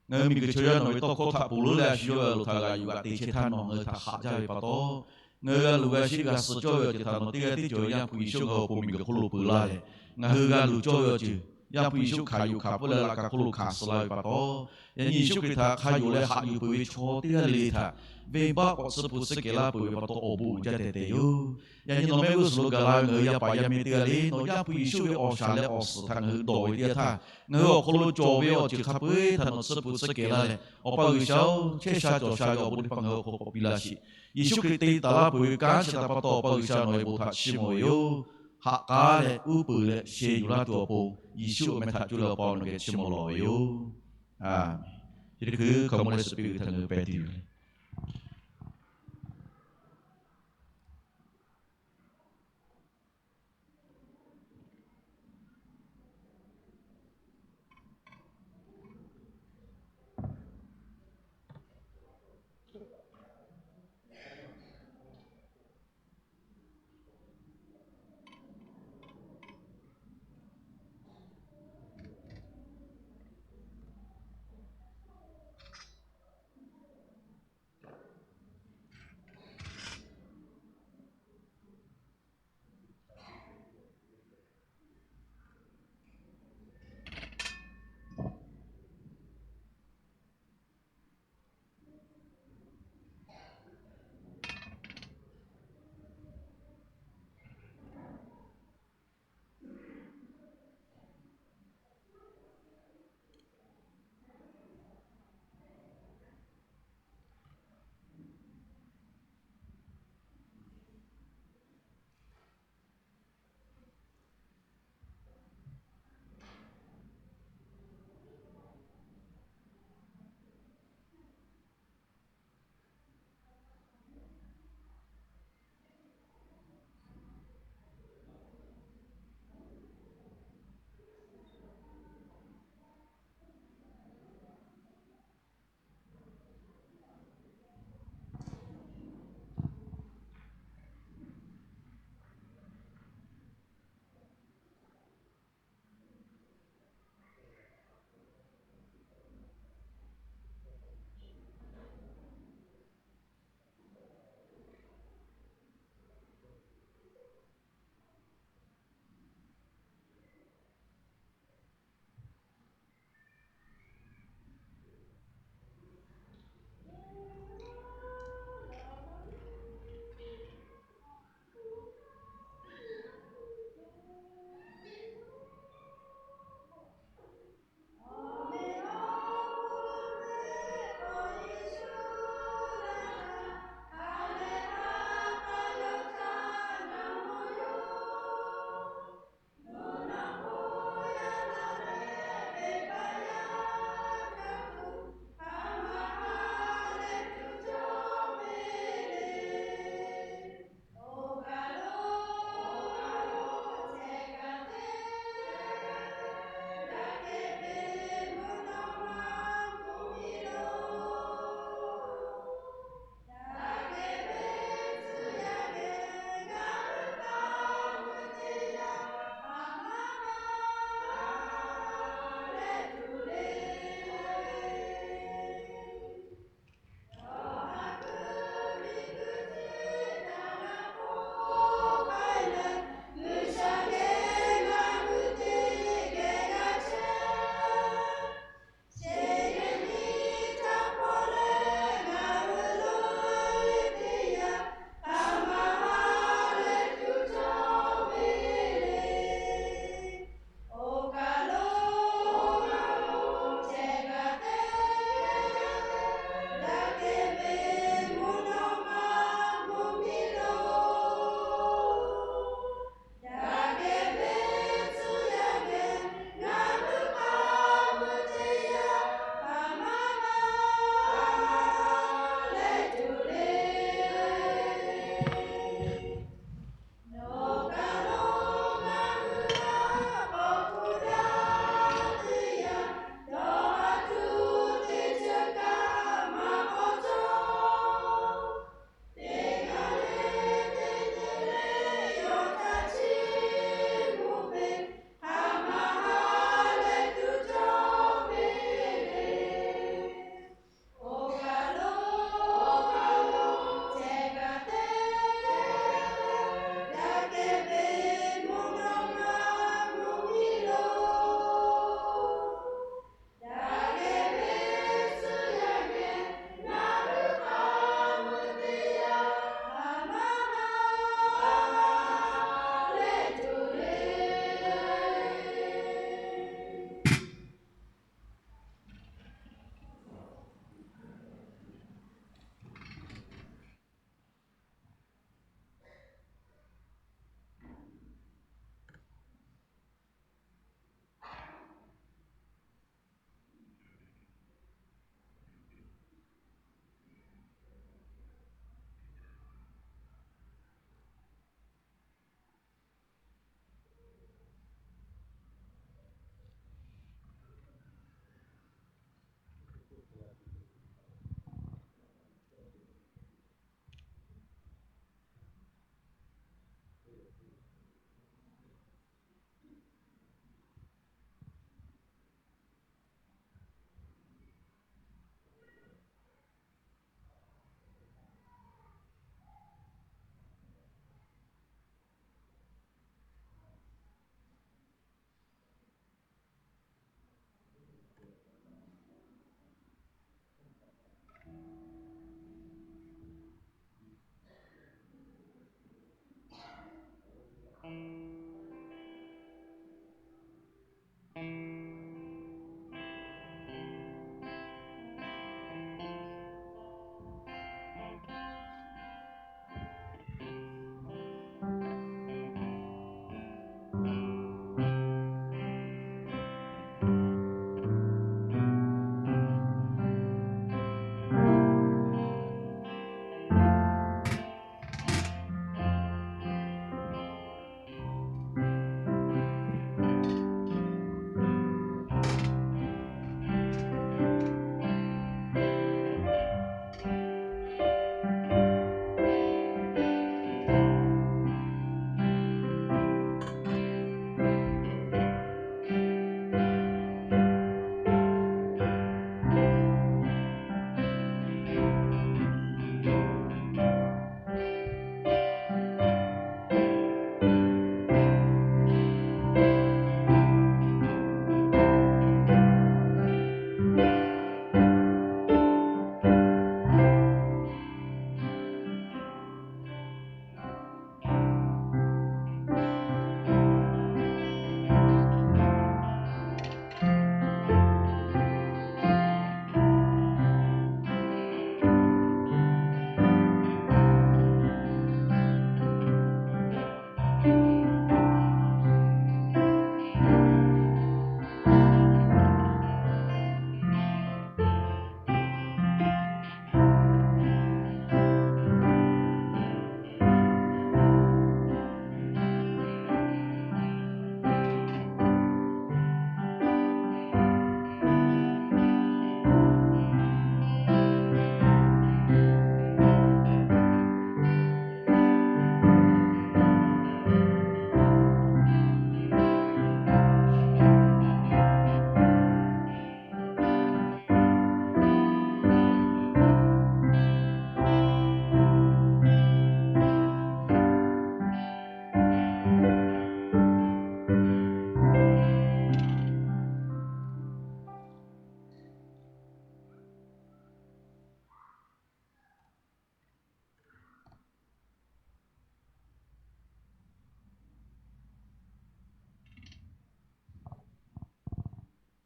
Ngaˬ hui miˬguiˬ chaw yaˇ nawˬ ve tawˇ hkawˇ htaꞈ ponˬ leuˉ leh a shu yawˇ ve a loˍ htaꞈ g'aꞈ yuˬ g'aꞈ te chehˇ htaˇ nawˬ ngaˬ hui htaꞈ haꞈ jaˇ ve pa taw, ngaˬ hui g'a luˬ g'a sheˆ g'a suh cawˇ ve awˬ ceuˬ htaꞈ nawˬ teˇ g'aˇ teˇ cawˬ Yaˇ hpu Yeˍsuˆ ngaˬ hui awˬ pon miˬguiˬ hk'oˆ lo peuˬ laˇ leh, ngaˬ hui g'a luˬ cawˇ ve awˬ ceuˬ Yaˇ hpu Yeˍsuˆ hkanˍ yuˬ hkanˍ pfuhˇ leh laꞈ ka hk'oˆ lo hkanˍ suh laˇ ve pa taw, yaꞈ nyi Yeˍsuˆ Hkriꞈ htaꞈ hk'a yonˍ leh haꞈ yuˬ peuˬ ve chaw teˇ g'aˇ le le htaꞈ venˇbaˆ k'awꞈ tsuhˇ hpu tsuhˇ kehˬ laˇ peuˬ ve pa taw awˬ bon uiˍ jaˇ teh teh yoˬ. Yaꞈ nyi nawˬ mehˆ g'uˇ suhˍ lo gaˬ la ve ngaˬ hui yaˇ paˍ yaˇ miˇ teˇ g'aˇ le nawˬ Yaˇ hpu Yeˍsuˆ ve awˬ shaˍ leh awˬ suhˍ htaꞈ ngaˬ hui dawˬ ve teˇ yanˇ htaˇ, ngaˬ hui awˬ hk'aw lo cawˬ ve awˬ ceuˬ hk'a peu-eˬ htaꞈ nawˬ tsuhˇ hpu tsuhˇ kehˬ laˇ leh, Awˬ pa G'uiˬsha-oˬ, chehˇ sha cawˬ sha ve awˬ bon teˇ hpaˍ ngaˬ hui awˬ hk'aw k'awꞈ piˇ laˇ sheˍ. Yeˍsuˆ Hkriꞈ te taˍ laˇ peuˬ ve kanˉ chi htaꞈ pa taw Awˬ pa G'uiˬsha nawˬ ve bon htaꞈ chiˇ mvuh ve yoˬ. Haꞈ k'aˉ leh uˉ peunˍ leh sheh yuˬ laˇ tuˬ awˬ pon Yeˍsuˆ awˬ meh htaꞈ cuˇ leh Awˬ pa nawˬ geh chiˇ mvuh lawˬ ve yoˬ. Aˬ, chi teˇ hkui hkaoˍmonˇ leh suhˍ piˇ g'uiˬ htaꞈ ngaˬ hui pehˬ tuˬ yoˬ.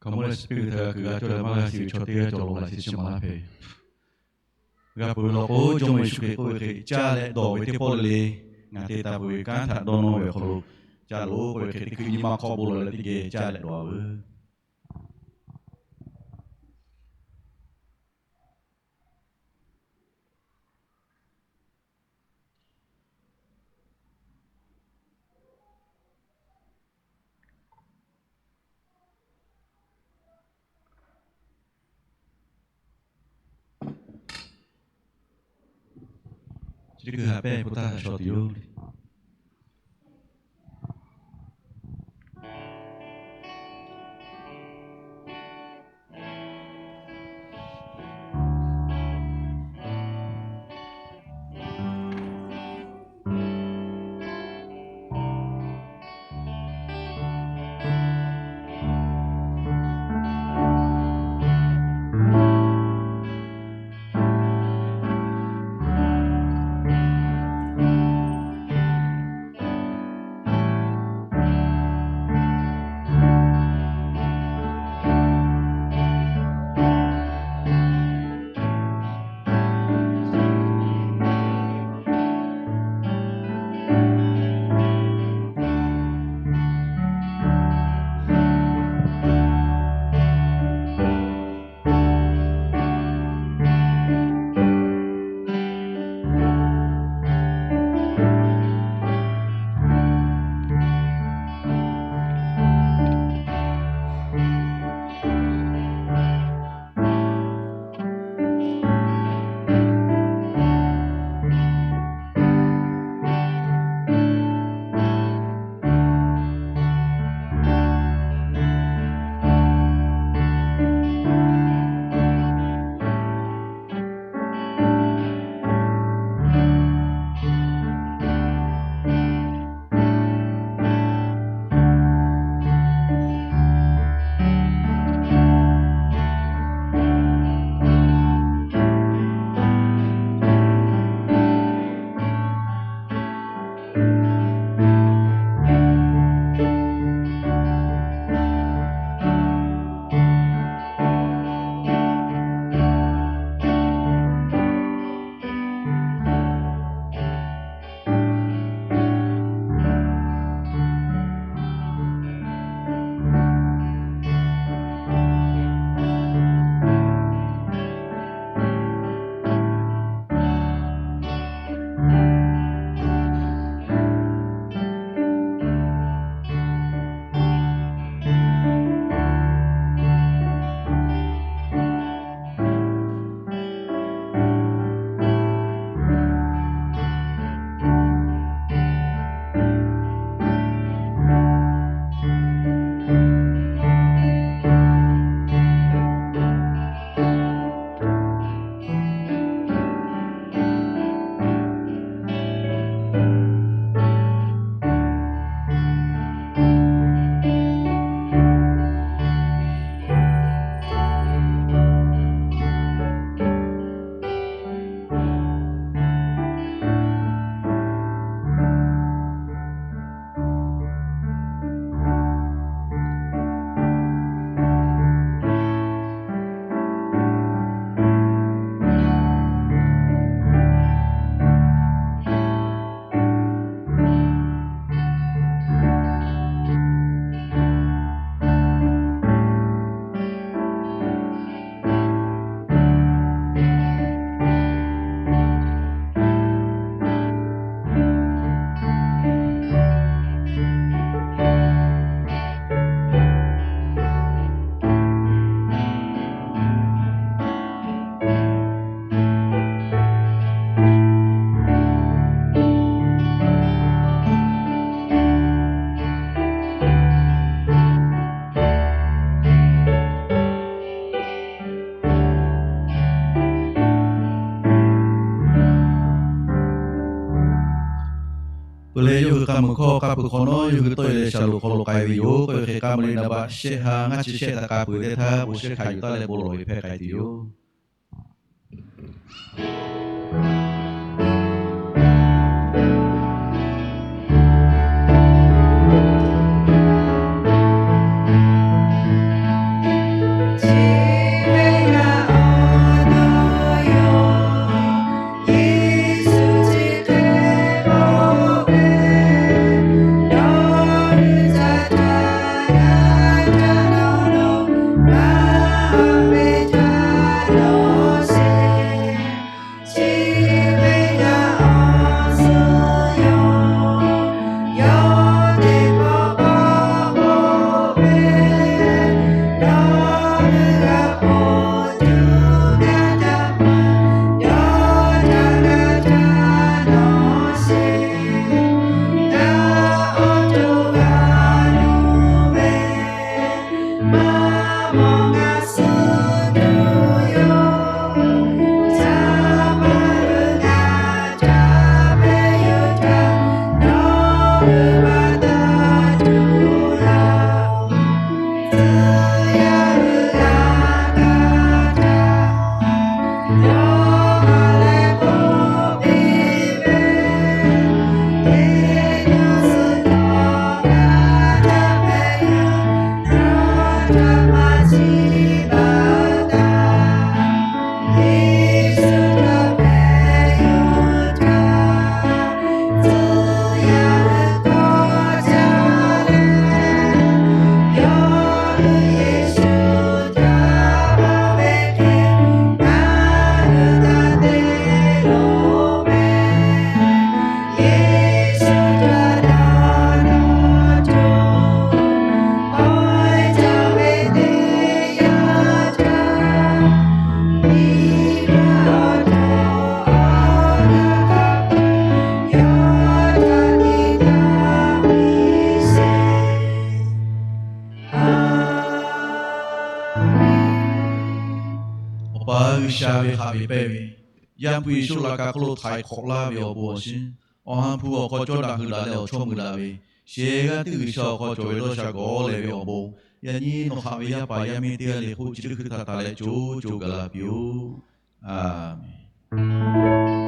Hkaoˍmonˇ leh chi teˇ g'uiˬ htaꞈ g'a kuiˬ g'a cawˇ leh maˇ g'a shiˍ ve chaw teˇ g'aˇ cawˬ law laꞈ chi chi maˍ laˇ hpehꞈ ve. G'a peuˬ ve law k'o, Jawˇmawˇ Yeˍsuˆ Hkriꞈ k'oˆ ve hk'e caˇ leh dawˬ ve teˇ pawˆ le le, ngaˬ te taˍ peuˬ ve kanˉ htaꞈ dawˇ nawˇ ve awˬ hk'aw lo, caˇ loˬ k'oˆ ve hk'e teˇ hkui nyi ma hk'aw bon lawˬ leh teˇ geh caˇ leh dawˬ-a veuˬ. Chi teˇ hkui haꞈ pehnˇ hpu taˇ haꞈ shaw tuˬ yoˬ. Peuˬ leh yawˇ hui k'a muiˬ hkawˇ k'a peuˬ hk'awꞈ nawˉ, yawˇ hui tawˆ e leh shaˍlonˍ hk'aw lo k'ai ve yoˬ. K'oˆ ve hk'e, k'a muiˬ le naˍ baˆ shehˆ ha ngaˇ chi shehˆ htaꞈ k'a peuˬ teˇ htaˇ, bon shehˆ hkanˍ yuˬ taˍ leh bon lawˬ ve hpehˇ k'ai tuˬ yoˬ. ve haꞈ ve pehˇ ve, Yaˇ hpu Yeˍsuˆ laꞈ ka hk'oˆ lo htaiˍ hk'awꞈ laˇ ve awˬ bon awˬ shiˉ, Awˬ ha hpu awˬ hk'aw cawˇ daꞈ hui laˬ leh awˬ chawˇ mui daꞈ ve, shehˍ g'aˇ teˇ G'uiˬsha awˬ hk'aw cawˬ ve dawˇ sha gawˬ lehˬ ve awˬ bon, yaꞈ nyi nawˬ haꞈ ve yaˇ paˍ yaˇ miˇ teˇ g'aˇ le hk'oˆ chi teˇ hkui htaꞈ taˍ leh co co gaˬ la piˇ-oˆ. Aˍmenˍ.